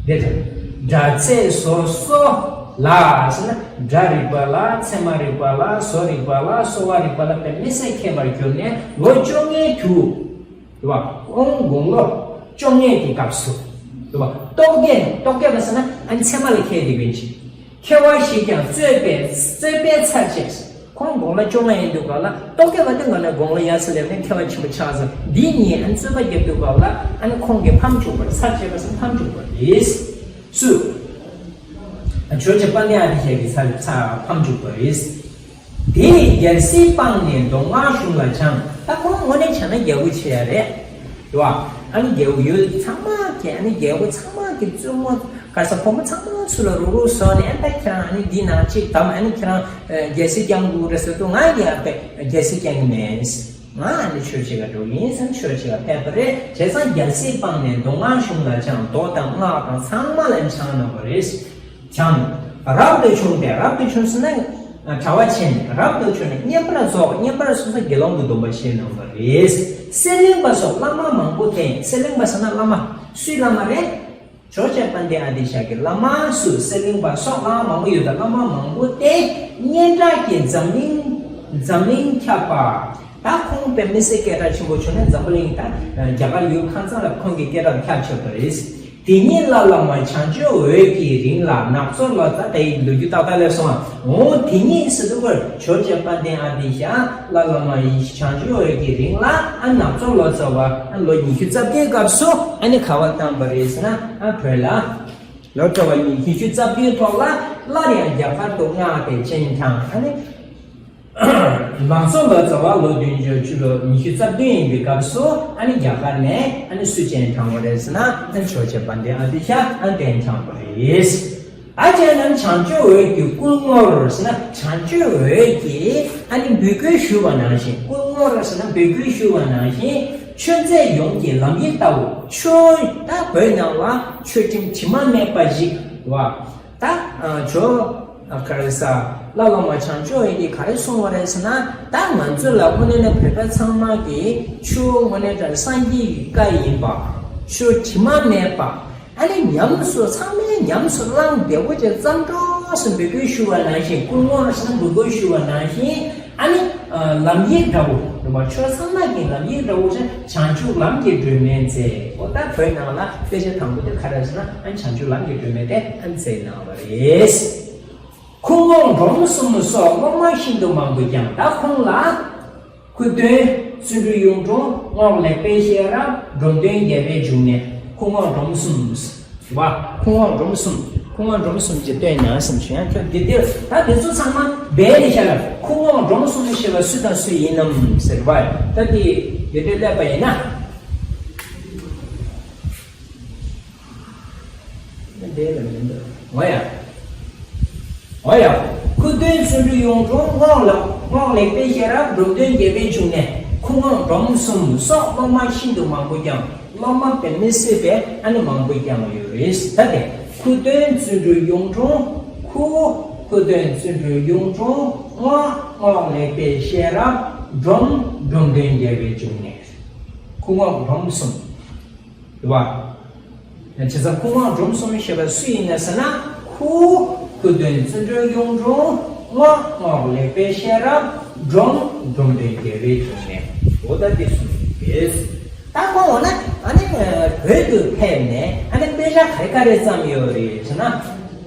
དེ་དང་སྒྲ་ཚད་བཟོ་སོགས་ལ་ཟེར་ན། སྒྲ་རིག་པ་ལ། ཚད་མ་རིག་པ་ལ། བཟོ་རིག་པ་ལ། གསོ་བ་རིག་པ་ལ་དཔེ་མི་སྲིད་མཁས་པར་གྱུར་ནས་ལོ་བཅོ་ལྔའི་དུས། རེད་བ། ཁོང་དགུང་ལོ་བཅོ་ལྔའི་གི་སྐབས་སུ། རེད་བ། རྟོག་གེ། རྟོག་གེ་བ་ཟེར་ན་ཨ་ནི་ཚད་མ་ལ་མཁས་དེ་བས་ཅི། མཁས་པ་ཞིག་ཀྱང་རྩོད་པས། རྩོད་པས་ཚར་བཅད། ཁོང་དགུང་ལོ་བཅོ་ལྔ་ཡིན་དུས་ག་ལ་རྟོག་གེ་བ་དེ་ང་ནི་དགུང་ལོ་ཡར་སེ་སླེབས་ནས་མཁས་པ་ཆེན་པོ་ཆགས་ཟེར། འདི་གཉིས་ཨ་ནི་རྩོད་པ་བརྒྱབ་དུས་ག་ལ་ཨ་ནི་ཁོང་གིས་ཕམ་བཅུག་པ་རེད། ཚར་བཅད་པ་ཟེར་ཕམ་བཅུག་པ་རེད། སུ། ཇོ་བོ་རྗེ་དཔལ་ལྡན་ཨ་ཏི་ཤ་གིས་ཚར་ཚར་ཕམ་བཅུག་པ་རེད། དེས་རྒྱལ་སྲིད་སྤངས་ནས་མདོ་སྔགས་གཞུང་ལ་སྦྱངས། ད་ཁོང་དངོས་གནས་བྱས་ན་རྒྱལ་པོ་ཆེ་ཡ་རེད། རེད་བ། ཨ་ནི་རྒྱལ་པོ་ཡུལ་ཚང་མ་གི་ཨ་ནི་རྒྱལ་པོ་ཚང་མ་གི་བཙུན་མོ་ག་ས་བུ་མོ་ཚང་མ་ཚུར་ལ་རུག་རུག་བཟོས་ནས། ཨ་ད་ཁྱེད་རང་ཨ་ནི་འདི་ནང་གཅིག་དམ། ཨ་ནི་ཁྱེད་རང་རྒྱལ་སྲིད་བསྐྱང་དགོས་རེད་ཟེར་དུས་ང་ཡང་རྒྱལ་སྲིད་བསྐྱང་གི་མེད། ང་ཨ་ནི་ཆོས་བྱེད་ག་འགྲོ་གི་ཡིན་ཟེར་ཆོས་བྱེད་ག་ཕེབས་པ་རེད། བྱས་ཙང་རྒྱལ་སྲིད་སྤངས་ནས་མདོ་སྔགས་གཞུང་ལ་སྦྱངས། མདོ་དང་སྔགས་དང་ཚང་མ་ལ་སྦྱངས་གནང་བ་རེད། སྦྱངས། རབ་ཏུ་བྱུང་སྟེ། རབ་ཏུ་བྱུང་ཟེར་ན་གྲྭ་པ་བྱས་ནས། རབ་ཏུ་བྱུང་ནས་བསྙེན་པར་རྫོགས། བསྙེན་པར་སོ་སོ་དགེ་སློང་གི་སྡོམ་པ་བཞེས་གནང་བ་རེད། གསེར་གླིང་པ་སོགས་བླ་མ་མང་པོ་བསྟེན། གསེར་གླིང་པ་ཟེར་ན་བླ་མ། སུའི་བླ་མ་རེད། ཇོ་བོ་རྗེ་དཔལ་ལྡན་ཨ་ཏི་ཤ་གི་བླ་མ་སུ། གསེར་གླིང་པ་སོགས་བླ་མ་མང་པོ་ཡོད་དང་བླ་མ་མང་པོ་བསྟེན། སྙན་གྲགས་ཀྱི་འཛམ་གླིང་། འཛམ་གླིང་ཁྱབ་པ། ད་ཁོང་དཔེ་མི་སྲིད་སྐད་གྲགས་ཆེན་པོ་བྱུང་ནས་འཛམ་བུ་གླིང་ད་རྒྱ་གར་ཡུལ་ཁ་ཚང་ལ་ཁོང་གི་སྐད་གྲགས་ཁྱབ་ཆོག་པ་རེད། དེ་ཉིད་ལ་བླ་མ་བྱང་ཆུབ་འོད་ཀྱི་རིང་ལ་ནག་ཚོ་ལོ་ཙཱ། དེ་ཡི་ལོ་རྒྱུས་ཏག་ཏག་ལས་སོང་ཨ། འོ་དེ་ཉིད་ཟེར་དུས་ཁོ་ཇོ་བོ་རྗེ་དཔལ་ལྡན་ཨ་ཏི་ཤ་ལ་བླ་མ་བྱང་ཆུབ་འོད་ཀྱི་རིང་ལ་ཨ་ནག་ཚོ་ལོ་ཙཱ་བ་ཨ་ལོ་ཉི་ཤུ་རྩ་བདུན་སྐབས་སུ་ཨ་ནི་ག་བ་བཏང་བ་རེད་ཟེར་ན་ཨ་བོད་ལ། ལོ་ཙཱ་བ་ཉི་ཤུ་རྩ་བདུན་ཐོག་ལ་སླར་ཡང་རྒྱ་གར་དུ་སྔགས་དེ་སྤྱན་དྲངས། ཨ་ནི་ནག་ཚོ་ལོ་ཙཱ་བ་ལོ་བདུན་ཅུ་ལོ་ཉི་ཤུ་རྩ་བདུན་ཡིན་པའི་སྐབས་སུ་ཨ་ནི་རྒྱ་གར་ནས་ཨ་ནི་སུ་སྤྱན་དྲངས་པ་རེད་ཟེར་ན་ཨ་ཇོ་བོ་རྗེ་དཔལ་ལྡན་ཨ་ཏི་ཤ་ཨ་སྤྱན་དྲངས་པ་རེད། ཨ་ཅེ་ནམ་བྱང་ཆུབ་འོད་ཀྱི་སྐུ་ངོར་ཟེར་ན་བྱང་ཆུབ་འོད་ཀྱིས་ཨ་ནི་འབོད་སྐུལ་ཞུ་བ་ནང་བཞིན། སྐུ་ངོར་ཟེར་ན་འབོད་སྐུལ་ཞུ་བ་ནང་བཞིན་ཆོས་མཛད་ཡོངས་ཀྱི་ལམ་ཡིག་ལྟ་བུ། ཆོས་ད་བོད་ནང་ལ་ཆོས་ཁྲིམས་དྲི་མ་མེད་པ་ཞིག་བ། ད་ཇོ་ག་རེ་ཟ་ལ་བླ་མ་བྱང་ཆུབ་འོད་ཀྱིས་ག་རེ་གསུངས་པ་རེད་ཟེར་ན། ད་ང་ཚོ་ལ་དངོས་གནས་ནས་བོད་པ་ཚང་མ་གི་ཆོས་དངོས་གནས་དྲང་སངས་རྒྱས་ཀྱི་བཀའ་ཡིན་པ། ཆོས་དྲི་མ་མེད་པ། ཨ་ནི་ཉམས་སུ་ཚང་མས་ཉམས་སུ་བླངས་བདེ་བོ་ཅན་བརྩམས་འགྲོ་ཟེར་འབོད་སྐུལ་ཞུ་བ་ནང་བཞིན། སྐུ་ངོ་ཟེར་ན་འབོད་སྐུལ་ཞུ་བ་ནང་བཞིན། ཨ་ནི་ལམ་ཡིག་འདྲ་བོ་རེད་བ། ཆོས་ཚང་མ་གི་ལམ་ཡིག་འདྲ་བོ་ཅན་བྱང་ཆུབ་ལམ་གྱི་སྒྲོན་མེ་མཛད། འོ་ད་བོད་ནང་ལ་དཔེ་ཆ་དང་པོ་དེ་ག་རེ་ཟེར་ན་ཨ་ནི་བྱང་ཆུབ་ལམ་གྱི་སྒྲོན་མེ་དེ་ཨ་ནི་མཛད་གནང་བ་རེད། ཁུ་རྔོག་འབྲོམ་གསུམ་སོགས་སློབ་མ་ཤིན་ཏུ་མང་པོས་ཀྱང་། ད་ཁོང་ལ་ཁུ་སྟོན་བརྩོན་འགྲུས་གཡུང་དྲུང་རྔོག་ལེགས་དཔལ་ཤེས་རབ་འབྲོམ་སྟོན་རྒྱལ་པའི་འབྱུང་གནས། ཁུ་རྔོག་འབྲོམ་གསུམ་བ། ཁུ་རྔོག་འབྲོམ་གསུམ། ཁུ་རྔོག་འབྲོམ་གསུམ་གྱི་སྟོན་ན་གསུམ་བྱུང་ཡང་ཁྱོད་འདི་འདིར་ད་འདི་ཚོ་ཚང་མ་སྦས་ནས་བཞག་ལ། ཁུ་རྔོག་འབྲོམ་གསུམ་ཞེས་པ་སུ་དང་སུ་ཡིན་ནམ་ཟེར་བ། ད་འདི་འདི་འདྲ་སླེབས་པ་ཡིན་ན། འདི་ལ་མི་འདུག་འོ་ཡ། འོ་ཡ། ཁུ་སྟོན་བརྩོན་འགྲུས་གཡུང་དྲུང་རྔོག་ལ་རྔོག་ལེགས་དཔལ་ཤེས་རབ་འབྲོམ་སྟོན་རྒྱལ་པའི་འབྱུང་གནས། ཁུ་རྔོག་འབྲོམ་གསུམ་སོགས་སློབ་མ་ཤིན་ཏུ་མང་པོས་ཀྱང་། སློབ་མ་དཔེ་མི་སྲིད་པའི་ཨ་ནི་མང་པོ་བསྐྱངས་ཡོད་རེད། ད་དེ་ཁུ་སྟོན་བརྩོན་འགྲུས་གཡུང་དྲུང་། ཁུ། ཁུ་སྟོན་བརྩོན་འགྲུས་གཡུང་དྲུང་། རྔོག་རྔོག་ལེགས་དཔལ་ཤེས་རབ། འབྲོམ། འབྲོམ་སྟོན་རྒྱལ་བའི་འབྱུང་གནས། ཁུ་རྔོག་འབྲོམ་གསུམ། རེད་བ། བྱས་ཙང་ཁུ་རྔོག་འབྲོམ་གསུམ་ཞེས་པ་སུ་ཡིན་ན་ཟེར་ན། ཁུ། ཁུ་སྟོན་བརྩོན་འགྲུས་གཡུང་དྲུང་། རྔོག་རྔོག་ལེགས་དཔལ་ཤེས་རབ། འབྲོམ། འབྲོམ་སྟོན་རྒྱལ་བའི་འབྱུང་གནས། འོ་ད་འདི་གསུམ་ཡིན་པས། ད་ཁོང་འོ་ན་ཨ་ནི་བོད་དུ་ཕེབས་ནས་ཨ་ནི་དཔེ་ཆ་ག་རེ་ག་རེ་བརྩམས་ཡོད་རེད་ཟེར་ན།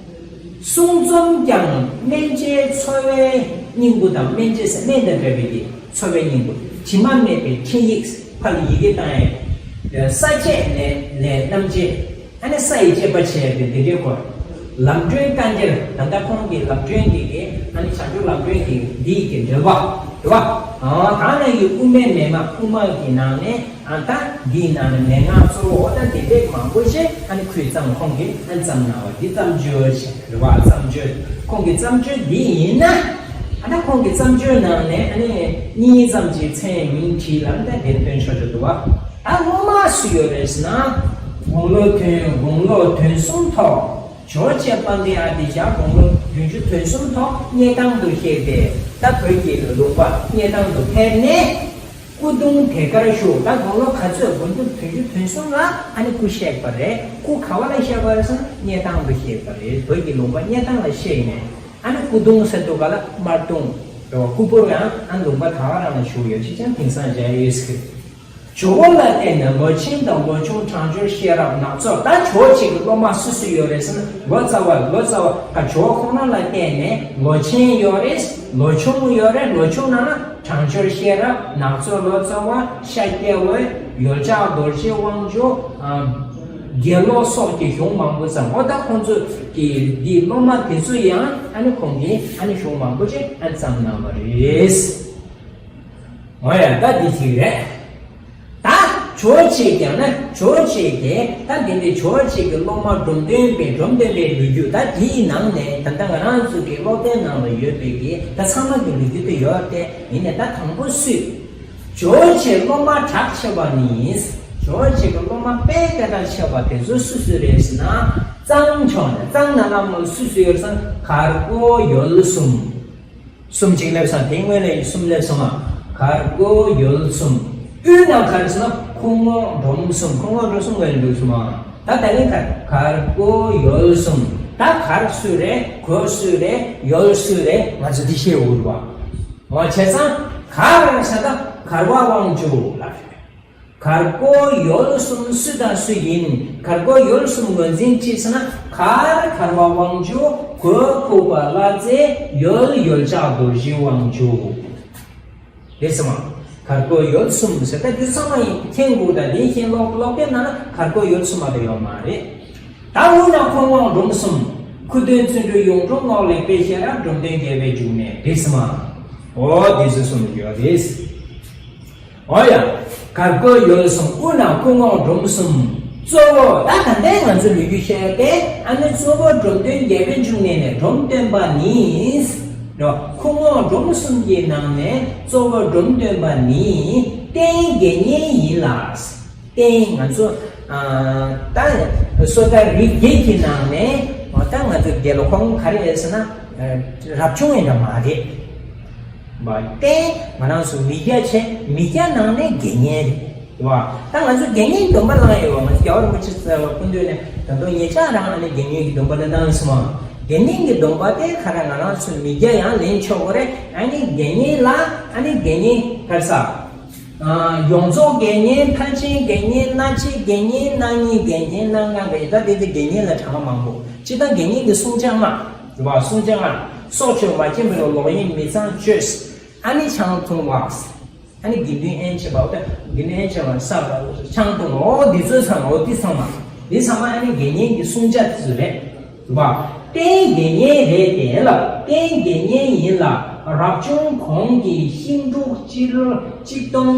གསུང་རྩོམ་ཀྱང་སྨན་དཔྱད་འཚོ་བའི་སྙིང་པོ་དང་། སྨན་དཔྱད་ཟེར་སྨན་དང་འདྲ་བའི་གི་འཚོ་བའི་སྙིང་པོ། དྲི་མ་མེད་པའི་འཕྲིན་ཡིག་ཕར་ཡི་གེ་བཏང་ཡས། ས་བཅད་ལས་ལས་རྣམ་བཅད། ཨ་ནི་ས་ཡི་བཅད་པ་བྱས་ཏེ་འདི་འདྲའི་སྐོར། ལམ་སྒྲོན་བཀའ་འགྱུར། ད་ལྟ་ཁོང་གི་ལམ་སྒྲོན་འདི་གི་ཨ་ནི་བྱང་ཆུབ་ལམ་སྒྲོན་འདི་འདི་ཡི་གི་འགྲེལ་པ་རེད་བ། ཨ་ད་ནང་གི་དབུ་མའི་མན་ངག་དབུ་མ་གི་ནང་ནས། ཨ་ད་འདིའི་ནང་ནས་མན་ངག་གཙོ་བོ་ད་དེ་འདྲའི་མང་པོ་ཞིག་ཨ་ནི་ཁོས་བརྩམས། ཁོང་གིས་ཨ་བརྩམས་གནང་བ་འདི་བརྩམས་ཆོས་ཞིག་རེད་བ། བརྩམས་ཆོས། ཁོང་གི་བརྩམས་ཆོས་འདི་ཡིན་ན། ཨ་ད་ཁོང་གི་བརྩམས་ཆོས་ནང་ནས་ཨ་ནི་གཉིས་ཙམ་ཅིག་མཚན་མིང་བྲིས་ལ་ད་དེ་སྟོན་ཆོག་ཆོག་འདུག་བ། ད་སློབ་མ་སུ་ཡོད་རེད་ཟེར་ན། དགུང་ལོ་དོན། དགུང་ལོ་དོན་གསུམ་ཐོག་ཇོ་བོ་རྗེ་དཔལ་ལྡན་ཨ་ཏི་ཤ་དགུང་ལོ་བདུན་ཅུ་དོན་གསུམ་ཐོག་སྙེ་ཐང་དུ་གཤེགས་ཏེ། ད་བོད་ཀྱི་ལུང་པ་སྙེ་ཐང་དུ་ཕེབས་ནས། སྐུ་གདུང་དེ་གར་བཞུགས། ད་དགུང་ལོ་ག་ཚོད། དགུང་ལོ་བདུན་ཅུ་དོན་གསུམ་ལ་ཨ་ནི་སྐུ་གཤེགས་པ་རེད། སྐུ་ག་བ་ལ་གཤེགས་པ་རེད་ཟེར་ན་སྙེ་ཐང་དུ་གཤེགས་པ་རེད། བོད་ཀྱི་ལུང་པ་སྙེ་ཐང་ལ་གཤེགས་ནས། ཨ་ནི་སྐུ་གདུང་ཟེར་དུས་ག་ལ་དམར་གདུང་རེད་བ། སྐུ་ཕུར་ཡང་ཨ་ནི་ལུང་པ་ད་ག་རང་ལ་བཞུགས་ཡོད། ཅི་ཅང་དེང་སང་མཇལ་ཡོད་ཟེར། ཇོ་བོ་ལ་བརྟེན་ནས་ལོ་ཆེན་དང་ལོ་ཆུང་དྲང་སྦྱོར་ཤེས་རབ་ནག་ཚོ། ད་ཇོ་བོ་རྗེ་གི་སློབ་མ་སུ་སུ་ཡོད་རེད་ཟེར་ན། ལོ་ཙཱ་བ། ལོ་ཙཱ་བ་ད་ཇོ་བོ་ཁོང་རང་ལ་བརྟེན་ནས་ལོ་ཆེན་ཡོད་རེད། ལོ་ཆུང་ཡོད་རེད། ལོ་ཆུང་ནང་ན་དྲང་སྦྱོར་ཤེས་རབ་ནག་ཚོ། ལོ་ཙཱ་བ་ཤཱཀྱ་འོད། ཡོ་ལྕགས་རྡོ་རྗེ་དབང་ཕྱུག། ཨ། དགེ་སློང་སོགས་ཀྱི་གཞུང་མང་པོ་བརྩམས། འོ་ད་ཁོང་ཚོ་གི་འདིའི་སློབ་མ་དེ་ཚོ་ཡང་ཨ་ནི་ཁོང་གིས་ཨ་ནི་གཞུང་མང་པོ་ཅིག་ཨ་བརྩམས་གནང་བ་རེད། འོ་ཡ། ད་འདི་ཞིག་རེད། ད་ཇོ་བོ་རྗེ་ཀྱང་ན་ཇོ་བོ་རྗེ་གིས་ད་འདི་འདི་ཇོ་བོ་རྗེ་གི་སློབ་མ་འབྲོམ་སྟོན་པའི། འབྲོམ་སྟོན་པའི་ལོ་རྒྱུས། ད་འདིའི་ནང་ནས་ད་ལྟ་ང་རང་ཚོ་གི་སློབ་དེབ་ནང་ལ་ཡོད་པའི་གི་ད་ཚང་མ་གི་ལོ་རྒྱུས་དེ་ཡོད་དེ། ཡིན་ནའི་ད་དང་པོ་སུས། ཇོ་བོ་རྗེའི་སློབ་མ་གྲགས་ཆེ་བ་ནི། ཇོ་བོ་རྗེ་གི་སློབ་མ་དཔེ་སྐད་གྲགས་ཆེ་བ་དེ་ཚོ་སུ་སུ་རེད་ཟེར་ན། གཙང་ཕྱོགས་ནས། གཙང་ནང་ལ་མོ་སུ་སུ་ཡོད་ཟེར་ན། གར་དགོ་ཡོལ་གསུམ། གསུམ་གཅིག་སླེབས་སོང་། དེ་སྔོན་ལ་གསུམ་སླེབས་སོང་ང་། གར་དགོ་ཡོལ་གསུམ། དབུས་ན་ག་རེ་ཟེར་ན་ཁུ་རྔོག་འབྲོམ་གསུམ། ཁུ་རྔོག་འབྲོམ་གསུམ་སྔོན་འགྲོ་གསུམ་ཨ། ད་ད་ནི་གར་གར་དགོ་ཡོལ་གསུམ། ད་གར་སུ་རེད། དགོ་སུ་རེད། ཡོལ་སུ་རེད། ང་ཚོ་འདི་ཤེས་དགོས་རེད་བ། འོ་བྱས་ཙང་གར་ཟེར་ད་ གར་བ་དབང་ཕྱུག་ལ། གར་བཀོད་ཡུལ་གསུམ་སུ་དང་སུ་ཡིན། གར་བཀོད་ཡུལ་གསུམ་ངོས་འཛིན་ཅི་ཟེར་ན། གར་གར་བ་དབང་ཕྱུག་གོས་ཕུབ་པ་ལྷ་རྫས། ཡུལ་ཡུལ་ལྕགས་རྡོ་རྗེ་དབང་ཕྱུག་རེད་སོང་ང་། གར་བཀོད་ཡུལ་གསུམ་ཟེར་ད་འདི་ཚང་མ་ཡིན་མཁྱེན་དགོས། ད་དེ་བཞིན་ཀློག་ཀློག་པའི་ནང་ན་གར་བཀོད་ཡུལ་གསུམ་མ་གཏོགས་ཡོད་མ་རེད། ད་འོ་ན་ཁོ་རྔོག་འབྲོམ་གསུམ། ཁུ་སྟོན་བརྩོན་འགྲུས་གཡུང་དྲུང་རྔོག་ལེགས་དཔལ་ཤེས་རབ་འབྲོམ་སྟོན་རྒྱལ་བའི་འབྱུང་གནས་རེད་སོང་ང་། འོ་དེ་ཚོ་གསུམ་ཡོད་རེད། འོ་ཡ། གར་བཀོད་ཡུལ་གསུམ། དབུ་ན་ཁུ་རྔོག་འབྲོམ་གསུམ། གཙོ་བོ་ད་ད་ལྟའི་ང་ཚོ་ལོ་རྒྱུས་བཤད་དེ། ཨ་ནི་གཙོ་བོ་འབྲོམ་སྟོན་རྒྱལ་བའི་འབྱུང་གནས་ནས་འབྲོམ་སྟོན་པ་ནི། ཁུ་རྔོག་འབྲོམ་གསུམ་གྱི་ནང་ནས་གཙོ་བོ་འབྲོམ་སྟོན་པ་ནི་བསྟན་དགེ་བསྙེན་ཡིན་ལ། བསྟན་ང་ཚོ་ད་སོ་ད་རིགས་བརྒྱད་ཀྱི་ནང་ནས་ད་ང་ཚོ་དགེ་སློང་ཁོང་ག་རེ་ཡིན་ཟེར་ན། རབ་བྱུང་ཡིན་འདྲ་མ་རེད། བསྟན་ང་རང་ཚོ་མི་སྐྱ་བྱས། མི་སྐྱ་ནང་ནས་དགེ་བསྙེན་རེད། བ། ད་ང་ཚོ་དགེ་བསྙེན་གྱི་སྡོམ་པ་བླངས་ཡོད་བ། ང་ཚོ་རྒྱལ་བ་རིན་པོ་ཆེ་སྐུ་མདུན་ནས་ད་དུང་ཉེ་ཆར་རང་ཨ་ནི་དགེ་བསྙེན་གྱི་སྡོམ་པ་དེ་གནང་སོང་བ། དགེ་བསྙེན་གྱི་སྡོམ་པ་དེ་ག་རེ་ང་རང་ཚོ་མི་སྐྱ་ཡང་ལེན་ཆོག་གི་རེད། ཨ་ནི་དགེ་བསྙེན་ལ་ཨ་ནི་དགེ་བསྙེན་ག་རེ་ཟེར། ཡོངས་རྫོགས་དགེ་བསྙེན། ཐར་ཕྱིན་དགེ་བསྙེན། སྣ་གཅིག་དགེ་བསྙེན། སྣ་གཉིས་དགེ་བསྙེན། སྣ་ལྔ་དགེ་བསྙེན། ད་དེ་དེ་དགེ་བསྙེན་ལ་གྲངས་ཀ་མང་པོ། སྤྱིར་བཏང་དགེ་བསྙེན་གྱི་བསྲུང་བྱ་ལྔ་རེད་བ། བསྲུང་བྱ་ལྔ། སྲོག་གཅོད། མ་བྱིན་པར་ལོག་གཡེམ་མི་ཚངས་སྤྱོད། ཨ་ནི་ཆང་འཐུང་བ། ཨ་ནི་དགེ་འདུན་དབྱེན་བྱེད་པ། འོ་ད་དགེ་འདུན་དབྱེན་བྱེད་པ་ས་ཆང་འཐུང་བ། འོ་འདི་ཚོ་ཚང་མ། འོ་འདི་ཚང་མ། འདི་ཚང་མ་ཨ་ནི་དགེ་བསྙེན་གྱི་བསྲུང་བྱ་དེ་ཚོ་རེད་བ། བསྟན་དགེ་བསྙེན་རེད་དེ་ལ། བསྟན་དགེ་བསྙེན་ཡིན་ལ། རབ་བྱུང་གོང་གི་ཤིང་འབྲུག་སྤྱི་ལོ་གཅིག་སྟོང་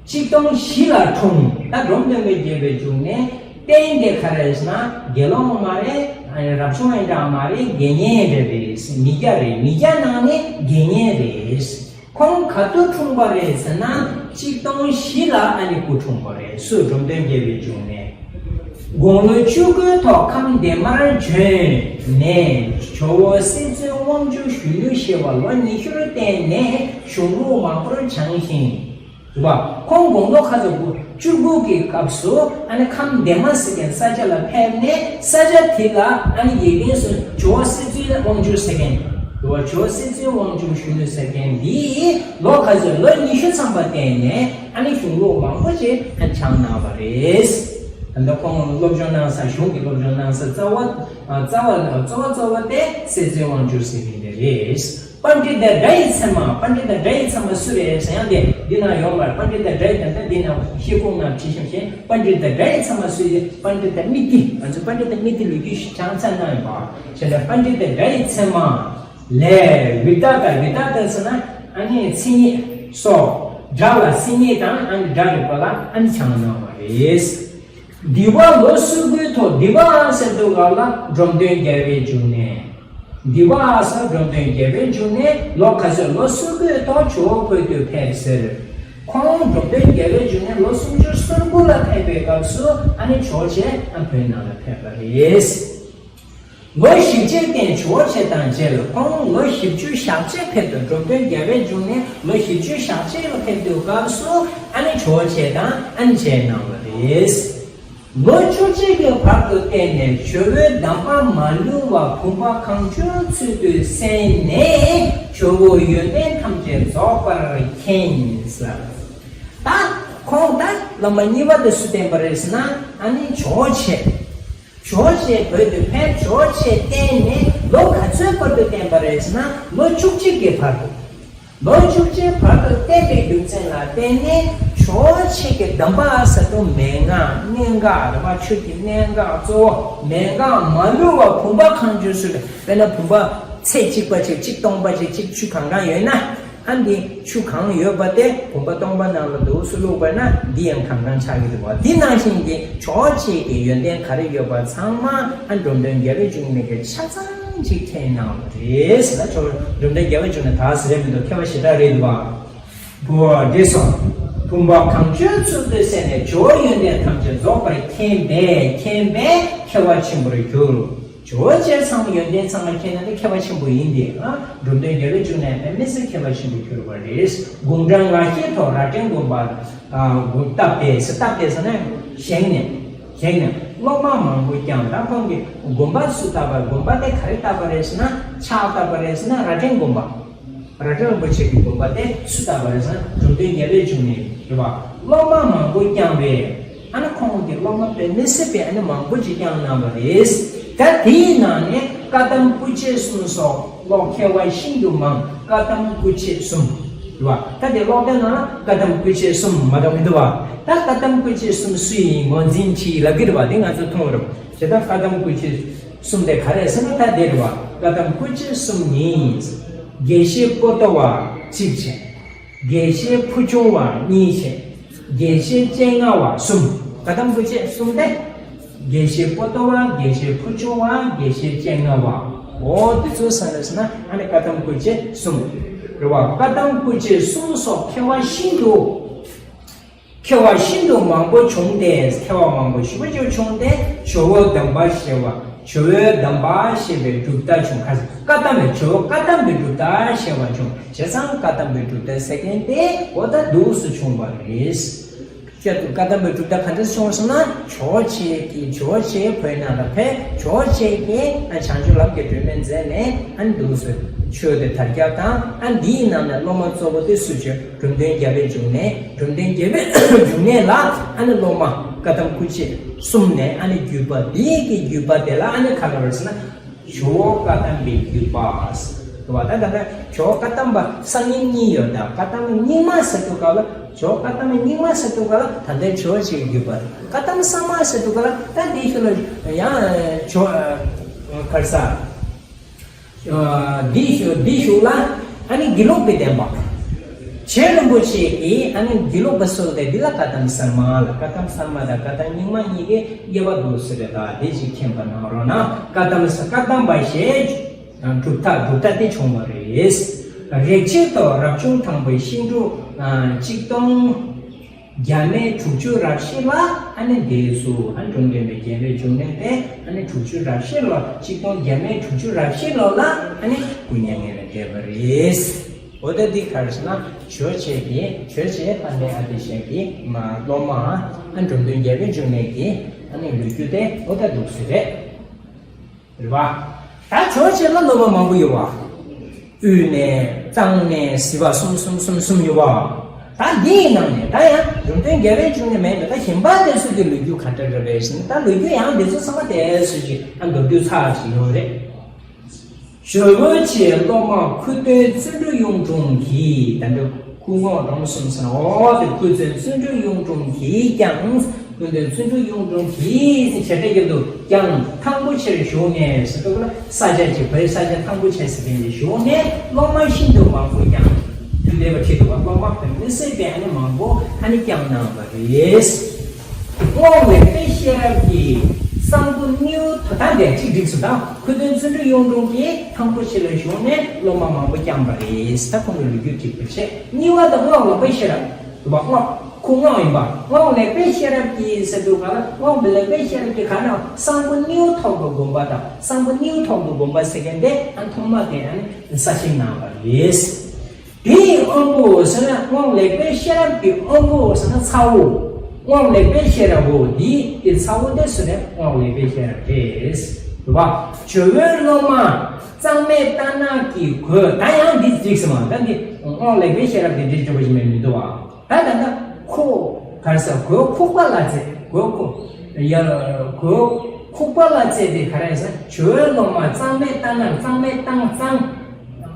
གཅིག་སྟོང་བཞི་ལ་འཁྲུངས། ད་འབྲོམ་སྟོན་པའི་རྒྱལ་བའི་འབྱུང་གནས། བསྟན་དེ་ག་རེ་ཟེར་ན་དགེ་སློང་མ་རེད། རབ་བྱུང་ཡིན་འདྲ་མ་རེད། དགེ་བསྙེན་རེད། རེད། མི་སྐྱ་རེད། མི་སྐྱ་ནང་ནས་དགེ་བསྙེན་རེད། ཁོང་ག་དུས་འཁྲུངས་པ་རེད་ཟེར་ན། གཅིག་སྟོང་བཞི་ལ་ཨ་ནི་སྐུ་འཁྲུངས་པ་རེད། སུ། འབྲོམ་སྟོན་རྒྱལ་བའི་འབྱུང་གནས། དགུང་ལོ་བཅུ་དགུའི་ཐོག་ཁམས་འདན་མར་བྱོན་ནས། ཇོ་བོ་སྲིད་བཙུན་དབང་ཕྱུག་གཞོན་ནུ་ཞེས་པ་ལོ་ཉི་ཤུར་བསྟེན་ནས་གཞུང་ལུགས་མང་པོར་སྦྱངས་ཤིང་། རེད་བ། ཁོང་དགུང་ལོ་ག་ཚོད། དགུ། བཅུ་དགུ་གི་སྐབས་སུ་ཨ་ནི་ཁམས་འདན་མ་ཟེར་མཁན་ས་ཆ་ལ་ཕེབས་ནས། ས་ཆ་དེ་ལ་ཨ་ནི་དགེ་རྒན་སུ། ཇོ་བོ་སྲིད་བཙུན་དབང་ཕྱུག་ཟེར་མཁན། རེད་བ། ཇོ་བོ་སྲིད་བཙུན་དབང་ཕྱུག་གཞོན་ནུ་ཟེར་མཁན་འདི་ལོ་ག་ཚོད། ལོ་ཉི་ཤུ་ཐམ་པ་བསྟེན་ནས་ཨ་ནི་གཞུང་ལུགས་མང་པོ་ཅིག་ཨ་ནི་སྦྱངས་གནང་བ་རེད། ད་ལྟ་ཁོང་སློབ་སྦྱོང་གནང་ས། གཞུང་གི་སློབ་སྦྱོང་གནང་ས་རྩ་བ། རྩ་བ། གཙོ་བོ་གཙོ་བོ་དེ་སྲིད་བཙུན་དབང་ཕྱུག་ཟེར་མཁན་དེ་རེད། པཎྜི་ཏ་དགྲ་ཡི་ཚེར་མ། པཎྜི་ཏ་དགྲ་ཡི་ཚེར་མ་སུ་རེད་ཟེར་ཡང་དེ་འདི་ན་ཡོད་མ་རེད། པཎྜི་ཏ་དགྲ་ཡི། ད་ལྟ་འདི་ན་ཤེལ་ཁུང་ནང་བྲིས་ཤིང་བཞིན། པཎྜི་ཏ་དགྲ་ཡི་ཚེར་མ་སུ་རེད། པཎྜི་ཏ་དམིགས་ཏེ། ང་ཚོ་པཎྜི་ཏ་དམིགས་ཏེ་ལོ་རྒྱུས་ཤིག་ཅང་ཙམ་གནང་ཡོད་པ། བྱས་ན་པཎྜི་ཏ་དགྲ་ཡི་ཚེར་མ་ལས། བི་ཏ་ཏ། བི་ཏ་ཏ་ཟེར་ན་ཨ་ནི་མཚན་ཉིད་སོགས། དགྲ་ལ་མཚན་ཉིད་དང་ཨ་ནི་སྒྲ་རིག་པ་ལ་ཨ་ནི་སྦྱངས་གནང་བ་རེད། འདི་བ་ལོ་སུམ་ཅུའི་ཐོག་འདི་བ་ཟེར་དུས་སྒང་ལ་འབྲོམ་སྟོན་རྒྱལ་བའི་འབྱུང་གནས། འདི་བ་ཟེར་འབྲོམ་སྟོན་རྒྱལ་བའི་འབྱུང་གནས་ལོ་ག་ཚོད། ལོ་སུམ་ཅུའི་ཐོག་ཇོ་བོ་བོད་དུ་ཕེབས་ཟེར། ཁོང་འབྲོམ་སྟོན་རྒྱལ་བའི་འབྱུང་གནས་ལོ་སུམ་ཅུ་སོ་དགུ་ལ་ཕེབས་པའི་སྐབས་སུ་ཨ་ནི་ཇོ་བོ་རྗེ་ཨ་བོད་ནང་ལ་ཕེབས་པ་རེད། ལོ་བཞི་བཅུ་བསྟེན་ཇོ་བོ་རྗེ་དང་མཇལ། ཁོང་ལོ་བཞི་བཅུ་ཞག་གཅིག་ཕེབས་དུས། འབྲོམ་སྟོན་རྒྱལ་བའི་འབྱུང་གནས་ལོ་བཞི་བཅུ་ཞག་གཅིག་ལ་ཕེབས་དུས་སྐབས་སུ་ཨ་ནི་ཇོ་བོ་རྗེ་དང་ཨ་ནི་མཇལ་གནང་བ་རེད། ལོ་བཅུ་གཅིག་གི་བར་དུ་བསྟེན་ནས་ཇོ་བོའི་གདམས་པ་མ་ལུས་པ་བུམ་པ་གང་བྱོའི་ཚུལ་དུ་གསན་ནས་ཇོ་བོའི་ཡོན་ཏན་ཐམས་ཅད་རྫོགས་པར་མཁྱེན་ཟེར། ད་ཁོང་ད་བླ་མ་གཉིས་པ་དེ་སུ་བསྟེན་པ་རེད་ཟེར་ན་ཨ་ནི་ཇོ་བོ་རྗེ། ཇོ་བོ་རྗེ་བོད་དུ་ཕེབས། ཇོ་བོ་རྗེ་བསྟེན་ནས་ལོ་ག་ཚོད་བར་དུ་བསྟེན་པ་རེད་ཟེར་ན་ལོ་བཅུ་གཅིག་གི་བར་དུ། ལོ་བཅུ་གཅིག་བར་དུ་བསྟེན་པའི་རྒྱུ་མཚན་ལ་བརྟེན་ནས་ཇོ་བོ་རྗེ་གི་གདམས་པ་ཟེར་དུས་མན་ངག་གནད་འགག་རེད་པ། ཆོས་ཀྱི་གནད་འགག་གཙོ་བོ་མན་ངག་མ་ལུས་པ་བུམ་པ་གང་བྱོའི་ཚུལ། དཔེར་ན་བུམ་པ་ཚད་གཅིག་པ་ཅིག་གཅིག་སྟོང་པ་ཅིག་གཅིག་ཆུ་གང་གང་ཡོད་ན། ཨ་འདི་ཆུ་གང་ཡོད་པ་དེ་བུམ་པ་སྟོང་པ་ནང་ལ་འདུག་སེ་བླུགས་པ་ན་འདི་ཡང་གང་གང་ཆགས་ཀྱི་འདུག་བ། འདི་ནང་བཞིན་གྱི་ཇོ་བོ་རྗེ་གི་ཡོན་ཏན་ག་རེ་ཡོད་པ་ཚང་མ་ཨ་འབྲོམ་སྟོན་རྒྱལ་བའི་འབྱུང་གནས་ཀྱིས་ཆ་ཚང་ཅིག་མཁྱེན་གནང་བ་རེད་ཟེར་ན་ཆོག་འབྲོམ་སྟོན་རྒྱལ་བའི་འབྱུང་གནས་དག་ཟེར་རེད་མི་འདུག་མཁས་པ་ཞེ་དྲག་རེད་འདུག་བ། བུ་བ་འདྲེས་སོ། བུམ་པ་གང་བྱོའི་ཚུལ་དུ་གསན་ནས་ཇོ་བོའི་ཡོན་ཏན་ཐམས་ཅད་རྫོགས་པར་མཁྱེན་པས། མཁྱེན་པས་མཁས་པ་ཆེན་པོར་གྱུར། ཇོ་བོ་རྗེ་ཚང་མ་ཡོན་ཏན་ཚང་མ་མཁྱེན་ན་ནི་མཁས་པ་ཆེན་པོ་ཡིན་ཏེ། ཨ་འབྲོམ་སྟོན་རྒྱལ་བའི་འབྱུང་གནས་དེ་མི་སྲིད་མཁས་པ་ཆེན་པོ་གྱུར་པ་རེད། དགུང་གྲངས་ང་བཞིའི་ཐོག་རྭ་སྒྲེང་དགོན་པ། ཨ་དགོན་བཏབ་པས་ཟེར། བཏབ་པས་ཟེར་ན་བཞེངས་ནས། བཞེངས་ནས་སློབ་མ་མང་པོ་བསྐྱངས། ད་ཁོང་གིས་དགོན་པ་སུ་བཏབ་པ། དགོན་པ་དེ་ག་རེ་བཏབ་པ་རེད་ཟེར་ན་ཕྱག་བཏབ་པ་རེད་ཟེར་ན་རྭ་སྒྲེང་དགོན་པ། ར་ཏྲ་རིན་པོ་ཆེ་གི་དགོངས་པ་དེ་སུ་ལྟ་བ་རེད་ཟེར་ན་འབྲོམ་སྟོན་རྒྱལ་པོའི་འབྱུང་གནས་རེད་བ། སློབ་མ་མང་པོ་བསྐྱངས་པས། ཨ་ནི་ཁོང་གི་སློབ་མ་དཔེ་མི་སྲིད་པའི་ཨ་ནི་མང་པོ་ཅིག་བསྐྱངས་གནང་བ་རེད། ད་དེའི་ནང་ནས་བཀའ་གདམས་སྐུ་མཆེད་གསུམ་སོགས་ཀློག་མཁས་པ་ཤིན་ཏུ་མང་། བཀའ་གདམས་སྐུ་མཆེད་གསུམ་རེད་བ། ད་དེ་ཀློག་དེབ་ནང་ལ་བཀའ་གདམས་སྐུ་མཆེད་གསུམ་མ་གཏོགས་མི་འདུག་བ། ད་བཀའ་གདམས་སྐུ་མཆེད་གསུམ་སུ་ཡིན་ངོས་འཛིན་བྱེད་ལབ་ཀྱི་རེད་བ། དེ་ང་ཚོ་མཐོང་རེད་བ། དེ་ལྟར་བཀའ་གདམས་སྐུ་མཆེད་གསུམ་དེ་ག་རེ་ཟེར་ན་ད་དེ་རེད་བ། བཀའ་གདམས་སྐུ་མཆེད་གསུམ་ནི། དགེ་བཤེས་པོ་ཏོ་བ་གཅིག་བྱས། དགེ་བཤེས་ཕུ་ཆུང་བ་གཉིས་བྱས། དགེ་བཤེས་སྤྱན་སྔ་བ་གསུམ། བཀའ་གདམས་སྐུ་མཆེད་གསུམ་སྟེ། དགེ་བཤེས་པོ་ཏོ་བ། དགེ་བཤེས་ཕུ་ཆུང་བ། དགེ་བཤེས་སྤྱན་སྔ་བ། འོ་དེ་ཚོ་ས་རེད་ཟེར་ན་ཨ་ནི་བཀའ་གདམས་སྐུ་མཆེད་གསུམ་རེད་བ། བཀའ་གདམས་སྐུ་མཆེད་གསུམ་སོགས་མཁས་པ་ཤིན་ཏུ། མཁས་པ་ཤིན་ཏུ་མང་པོ་བྱུང་སྟེ། མཁས་པ་མང་པོ་ཞེ་པོ་ཅིག་བྱུང་སྟེ་ཇོ་བོ་གདམས་པ་ཞེས་པ། ཇོ་བོའི་གདམས་པ་ཞེས་པའི་གྲུབ་མཐའ་བྱུང་། ཁ་བཀའ་གདམས་པའི་ཇོ་བོ་བཀའ་གདམས་པའི་གྲུབ་མཐའ་ཞེས་པ་བྱུང་། བྱས་ཙང་བཀའ་གདམས་པའི་གྲུབ་མཐའ་ཟེར་མཁན་དེ་འོ་ད་འདུག་སེ་བྱུང་བ་རེད། ཁྱེད་ཚོ་བཀའ་གདམས་པའི་གྲུབ་མཐའ་ག་འདྲ་བྱུང་སོང་ན། ཇོ་བོ་རྗེ་གིས་ཇོ་བོ་རྗེ་བོད་ནང་ལ་ཕེབས། ཇོ་བོ་རྗེ་གིས་ཨ་བྱང་ཆུབ་ལམ་གྱི་སྒྲོན་མེ་མཛད་ནས་ཨ་འདུག་སེ་ཆོས་དེ་དར་ཁྱབ་བཏང་། ཨ་འདིའི་ནང་ནས་སློབ་མ་གཙོ་བོ་དེ་སུ་བྱོན། འབྲོམ་སྟོན་རྒྱལ་པོའི་འབྱུང་གནས། འབྲོམ་སྟོན་རྒྱལ་པོའི་འབྱུང་གནས་ལ་ཨ་ནི་སློབ་མ་བཀའ་གདམས་སྐུ་མཆེད་གསུམ་ནས་ཨ་ནི་བརྒྱུད་པ། འདི་གི་བརྒྱུད་པ་དེ་ལ་ཨ་ནི་ག་ལབ་རེད་ཟེར་ན། ཇོ་བོ་བཀའ་གདམས་པའི་བརྒྱུད་པ། རེད་བ། ད་ད་ལྟ་ཇོ་བོ་བཀའ་གདམས་པ་སང་ཉིན་གཉིས་ཡོད། ད་བཀའ་གདམས་རྙིང་མ་ཟེར་དུས་སྐབས་ལ། ཇོ་བོ་བཀའ་གདམས་རྙིང་མ་ཟེར་དུས་སྐབས་ལ་ད་ལྟའི་ཇོ་བོ་རྗེའི་བརྒྱུད་པ། བཀའ་གདམས་གསར་མ་ཟེར་དུས་སྐབས་ལ་ད་འདི་ཤུགས་ལ་ཡང་ཇོ་གར་ས། འདི་ཞུ་འདི་ཞུ་ལ་ཨ་ནི་དགེ་ལུགས་པའི་བསྟན་པ། རྗེ་རིན་པོ་ཆེ་གིས་ཨ་ནི་དགེ་ལུགས་པ་སོགས་ཏེ་འདི་ལ་བཀའ་གདམས་གསར་མ་ལ། བཀའ་གདམས་གསར་མ་དང་བཀའ་གདམས་རྙིང་མ་གཉིས་ཀའི་དབྱེ་བ་འདུག་ཟེར་རེད། ད་དེ་ཅིག་མཁྱེན་པ་གནང་རོགས་གནང་། བཀའ་གདམས་བཀའ་གདམས་པ་ཞེས་གྲུབ་མཐའ་གྲུབ་མཐའ་དེ་བྱུང་བ་རེད། རིགས་གཅིག་ཏུ་རབ་བྱུང་དང་པོའི་ཤིང་འབྲུག་གཅིག་སྟོང་བརྒྱ་མེད་དྲུག་ཅུ་རེ་བཞི་ལ་ཨ་ནི་འདས་སོ། ཨ་འབྲོམ་སྟོན་པའི་རྒྱལ་པོའི་འབྱུང་གནས་དེ་ཨ་ནི་དྲུག་ཅུ་རེ་བཞི་ལོ། གཅིག་སྟོང་བརྒྱ་མེད་དྲུག་ཅུ་རེ་བཞི་ལོ་ལ་ཨ་ནི་སྐུ་མྱ་ངན་ལས་འདས་པ་རེད། འོ་ད་འདི་ག་རེ་ཟེར་ན་ཇོ་བོ་རྗེ་གིས། ཇོ་བོ་རྗེ་དཔལ་ལྡན་ཨ་ཏི་ཤ་གི་མ་སློབ་མ་ཨ་འབྲོམ་སྟོན་རྒྱལ་པོའི་འབྱུང་གནས་ཀྱི་ཨ་ནི་ལོ་རྒྱུས་དེ་འོ་ད་འདུག་སེ་རེད། རེད་བ། ད་ཇོ་བོ་རྗེ་ལ་སློབ་མ་མང་པོ་ཡོད་བ། དབུས་ནས་གཙང་ནས་གཟིགས་པ་གསུམ་གསུམ་གསུམ་གསུམ་ཡོད་བ། ད་འདིའི་ནང་ནས་ད་ཡང་འབྲོམ་སྟོན་རྒྱལ་པོའི་འབྱུང་གནས་མེད་པ། ད་གཞན་པ་དེ་ཚོ་གི་ལོ་རྒྱུས་ག་འདྲ་རེད་རེད་ཟེར་ན། ད་ལོ་རྒྱུས་ཡང་འདི་ཚོ་ཚང་མ་དེ་ཚོ་ཅིག་ཨ་མདོར་བསྡུས་ཚར་ཅིག་ཡོད་རེད། ཇོ་བོ་རྗེའི་སློབ་མ་ཁུ་སྟོན་བརྩོན་འགྲུས་གཡུང་དྲུང་གིས། ད་འདི་ཁུ་རྔོག་འབྲོམ་གསུམ་ཟེར་ན། འོ་དེ་ཁུ་སྟོན་བརྩོན་འགྲུས་གཡུང་དྲུང་གིས་ཀྱང་། ཁུ་སྟོན་བརྩོན་འགྲུས་གཡུང་དྲུང་གིས་ཟེར་བྱས་ཏེ་རྒྱབ་ཏུ་ཀྱང་ཐང་པོ་ཆེར་བཞུགས་ནས་ཟེར་དུས་ལ་ས་ཆ་ཅིག་བོད་ས་ཆ་ཐང་པོ་ཆེ་ཟེར་མཁན་ལ་བཞུགས་ནས་སློབ་མ་ཤིན་ཏུ་མང་པོ་བསྐྱངས། དུས་འདས་པ་ཁྲིད་འདུག་པ། སློབ་མ་དཔེ་མི་སྲིད་པའི་ཨ་ནི་མང་པོ་ཨ་ནི་བསྐྱངས་གནང་བ་རེད། རྔོག་ལེགས་པའི་ཤེས་རབ་ཀྱིས་གསང་ཕུ་སྣེའུ་ཐོག་ད་འདས་ཅིག་འགྲིག་སོང་། ད་ཁུ་སྟོན་བརྩོན་འགྲུས་གཡུང་དྲུང་གིས་ཐང་པོ་ཆེ་ལ་བཞུགས་ནས་སློབ་མ་མང་པོ་བསྐྱངས་པ་རེད། ད་ཁོང་གི་ལོ་རྒྱུས་འགྲིག་པ་བྱས། གཉིས་པ་ད་རྔོག་ལེགས་པའི་ཤེས་རབ་འདུག་པ། རྔོག་ཁུ་རྔོག་ཡིན་པ། རྔོག་ལེགས་པའི་ཤེས་རབ་ཀྱིས་ཟེར་དུས་ག་ལ། རྔོག་ལེགས་པའི་ཤེས་རབ་ཀྱིས་ག་ན་གསང་ཕུ་སྣེའུ་ཐོག་ཏུ་སྒོམ་པ་དང་། གསང་ཕུ་སྣེའུ་ཐོག་ཏུ་སྒོམ་པ་ཟེར་མཁན་དེ་ཨ་ཐོག་མ་དེ་ཨ་ནི་གསལ་བཤད་གནང་བ་རེད། དེའི་དབང་པོ་ཟེར་ན་རྔོག་ལེགས་པའི་ཤེས་རབ་ཀྱི་དབང་པོ་ཟེར་ན་ཚ་བོ། རྔོག་ལེགས་པའི་ཤེས་རབ་བོ། འདི་གི་ཚ་བོ་དེ་ཟེར་ན་རྔོག་ལེགས་པའི་ཤེས་རབ་རེད། རེད་པ། ཇོ་བོའི་སློབ་མ་གཙང་སྨེ་རྟ་ནག་གི་གོས། ད་ཡང་འདི་འགྲིག་སོང་བ། ད་འདི་རྔོག་ལེགས་པའི་ཤེས་རབ་དེ་འགྲིག་ཆོག་པ་ཞིག་མེད་མི་འདུག་བ། ད་ད་ད་ཁོ་ག་རེ་ཟེར། གོས་ཁུག་པ་ལ་རྩེ། གོས་ཁུག་ཡ་གོས་ཁུག་པ་ལ་རྩེ་དེ་ག་རེ་ཟེར། ཇོ་བོའི་སློབ་མ་གཙང་སྨེ་རྟ་ནག་གཙང་སྨེ་རྟ་གཙང་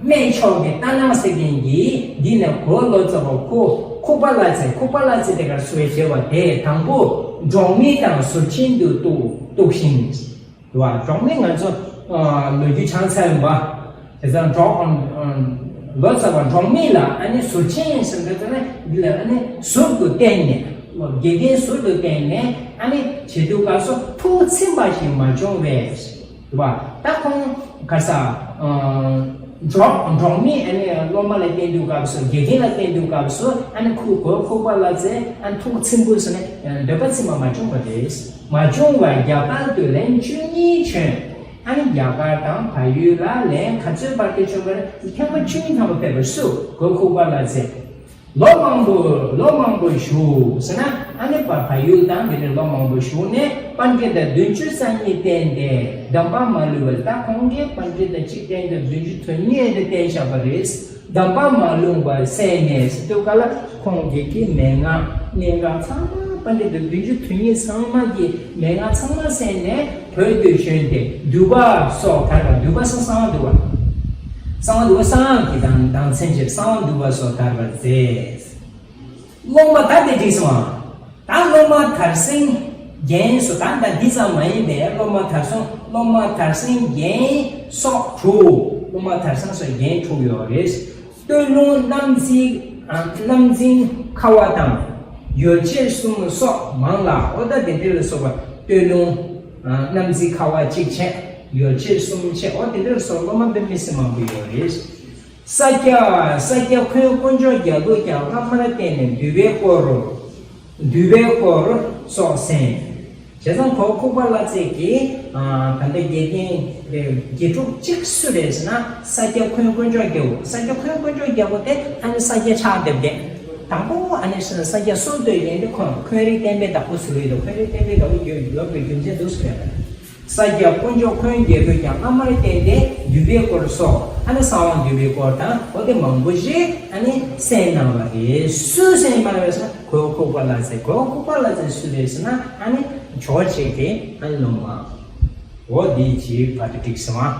སྨེ་ཕྱོགས་ཀྱི་རྟ་ནག་ཟེར་མཁན་གྱིས་འདི་ནས་གོས་ལོ་ཙཱ་བ་ཁོ་ཁུག་པ་ལ་རྩེ། ཁུག་པ་ལ་རྩེ་དེ་ག་རེ་ཟེར་བའི་བྱ་བ་དེ་དང་པོ་འབྲོག་མི་དང་ཟུར་ཆེན་དུ་གཏུགས་གཏུགས་ཤིང་། རེད་བ། འབྲོག་མི་ང་ཚོ་ཨ་ལོ་རྒྱུས་སྦྱངས་ཚར་ཡིན་པ། དེ་ཙང་འབྲོག་ཨ་ལོ་ཙཱ་བ་འབྲོག་མི་ལ་ཨ་ནི་ཟུར་ཆེན་ཟེར་འདི་ལ་ཨ་ནི་ཟུར་དུ་བསྟེན་ནས་དགེ་རྒན་ཟུར་དུ་བསྟེན་ནས་ཨ་ནི་བྱེད་དུས་སྐབས་སུ་ཐུགས་ཚིམ་པ་ཞིག་མ་བྱུང་བས། རེད་བ། ད་ཁོང་ག་རེ་ཟེར་ཨ་འབྲོག་འབྲོག་མི་ཨ་ནི་སློབ་མ་ལ་བསྟེན་དུས་སྐབས་སུ་དགེ་རྒན་ལ་བསྟེན་དུས་སྐབས་སུ་ཨ་ནི་ཁོ་གོས་ཁུག་པ་ལ་རྩེ། ཨ་ནི་ཐུགས་ཚིམ་པོ་ཟེར་ནས་འདོད་པ་ཚིམ་པ་མ་བྱུང་བ་རེད། མ་བྱུང་བར་རྒྱ་གར་དུ་ལན་བཅུ་གཉིས་བྱོན། ཨ་ནི་རྒྱ་གར་དང་བལ་ཡུལ་ལ་ལན་ག་ཚོད་བར་དུ་བྱོན་པར་ཐེངས་མ་བཅུ་གཉིས་ཐམ་པ་ཕེབས་པར་སུ་གོས་ཁུག་པ་ལ་རྩེ། ལོ་མང་པོ་ལོ་མང་པོ་བཞུགས་ཟེར་ན། ཨ་ནི་བར་བལ་ཡུལ་དང་དེ་ནས་ལོ་མང་པོ་བཞུགས་ནས་པཎྜི་ཏ་བདུན་ཅུ་རྩ་གཉིས་བསྟེན་ཏེ་གདམས་པ་མ་ལུས་པར། ད་ཁོང་གིས་པཎྜི་ཏ་གཅིག་བསྟེན་ཏེ་བདུན་ཅུ་དོན་གཉིས་དེ་བསྟེན་བཞག་པ་རེད། གདམས་པ་མ་ལུས་པར་གསན་ནས་ཟེར་དུས་ག་ལ། ཁོང་གི་གི་མན་ངག་གནད་འགག་ཚང་མ། པཎྜི་ཏ་བདུན་ཅུ་དོན་གཉིས་ཚང་མ་གི་མན་ངག་ཚང་མ་གསན་ནས། བོད་དུ་བྱོན་ཏེ་འདུལ་བ་སོགས་དར་བར། འདུལ་བ་སོགས་གསང་བ་འདུལ་བ། གསང་བ་འདུལ་བ་གསང་སྔགས་ཀྱི་དང་དང་མཚན་ཕྱེད་གསང་བ་འདུལ་བ་སོགས་དར་བར་མཛད། སློབ་མ་ད་དེ་བསྒྲིགས་སོང་ཨ། ད་སློབ་མ་དར་སེང་རྒྱན་སོགས། ད་ད་འདི་ཙམ་མ་ཡིན་པའི་སློབ་མ་དར་སོང་། སློབ་མ་དར་སེང་རྒྱན་སོགས་དྲུག་སློབ་མ་དར་སེང་སོགས་རྒྱན་དྲུག་ཡོད་རེད། སྟོད་ལུང་གནམ་འཛིན་ཨ། གནམ་འཛིན་ཁ་བ་དང་། ཡོལ་ཆེར་གསུམ་སོགས་མང་ལ། འོ་ད་དེ་འདྲ་ལ་སོགས་པ། སྟོད་ལུང་ཨ། གནམ་འཛིན་ཁ་བ་གཅིག་བྱས། ཡོལ་ཆེར་གསུམ་བྱས། འོ་དེ་འདྲ་ལ་སོགས་སློབ་མ་དཔེ་མི་སྲིད་མང་པོ་ཡོད་རེད། ས་སྐྱ་ས་སྐྱ་འཁོན་དཀོན་མཆོག་རྒྱལ་པོས་ཀྱང་བླ་མར་བསྟེན་ནས་འདུལ་བའི་སྐོར། འདུལ་བའི་སྐོར་སོགས་གསན། བྱས་ཙང་གོ་ཁུག་པ་བླ་བཙན་གྱིས་ཨ། ད་ལྟ་དགེ་རྒན་དགེ་ཕྲུག་གཅིག་སུ་རེད་ཟེར་ན། ས་སྐྱ་འཁོན་དཀོན་མཆོག་རྒྱལ་པོ། ས་སྐྱ་འཁོན་དཀོན་མཆོག་རྒྱལ་པོ་དེ་ཨ་ནི་ས་སྐྱ་ཕྱག་འདེབས་མཁན། དང་པོ་ཨ་ནི་ས་སྐྱ་སྲོང་བཙན་སྒམ་པོ་དེ་ཁོང་འཁོན་རིགས་བསྟན་པའི་བདག་པོ་ཟེར་གྱི་འདུག་འཁོན་རིགས་བསྟན་པའི་བདག་པོ་ཡོད་པའི་རྒྱུ་མཚན་འདུག་ཟེར་བས། ས་སྐྱ་དཀོན་མཆོག་འཁོན་རྒྱལ་པོས་ཀྱང་བླ་མར་བསྟེན་ཏེ་འདུལ་བའི་སྐོར་སོགས། ཨ་ནི་གསང་བ་འདུལ་བའི་སྐོར་དང་། འོ་དེ་མང་པོ་ཞིག་ཨ་ནི་གསན་གནང་བ་རེད། སུས་གསན་པ་རེད་ཟེར་ན། གོ་ཁུག་པ་བླ་བཙན། གོ་ཁུག་པ་བླ་བཙན་སུ་རེད་ཟེར་ན། ཨ་ནི་ཇོ་བོ་རྗེ་གི་ཨ་ནི་སློབ་མ། འོ་འདི་ཅིག་བར་དུ་བསྒྲིགས་སོང་ཨ།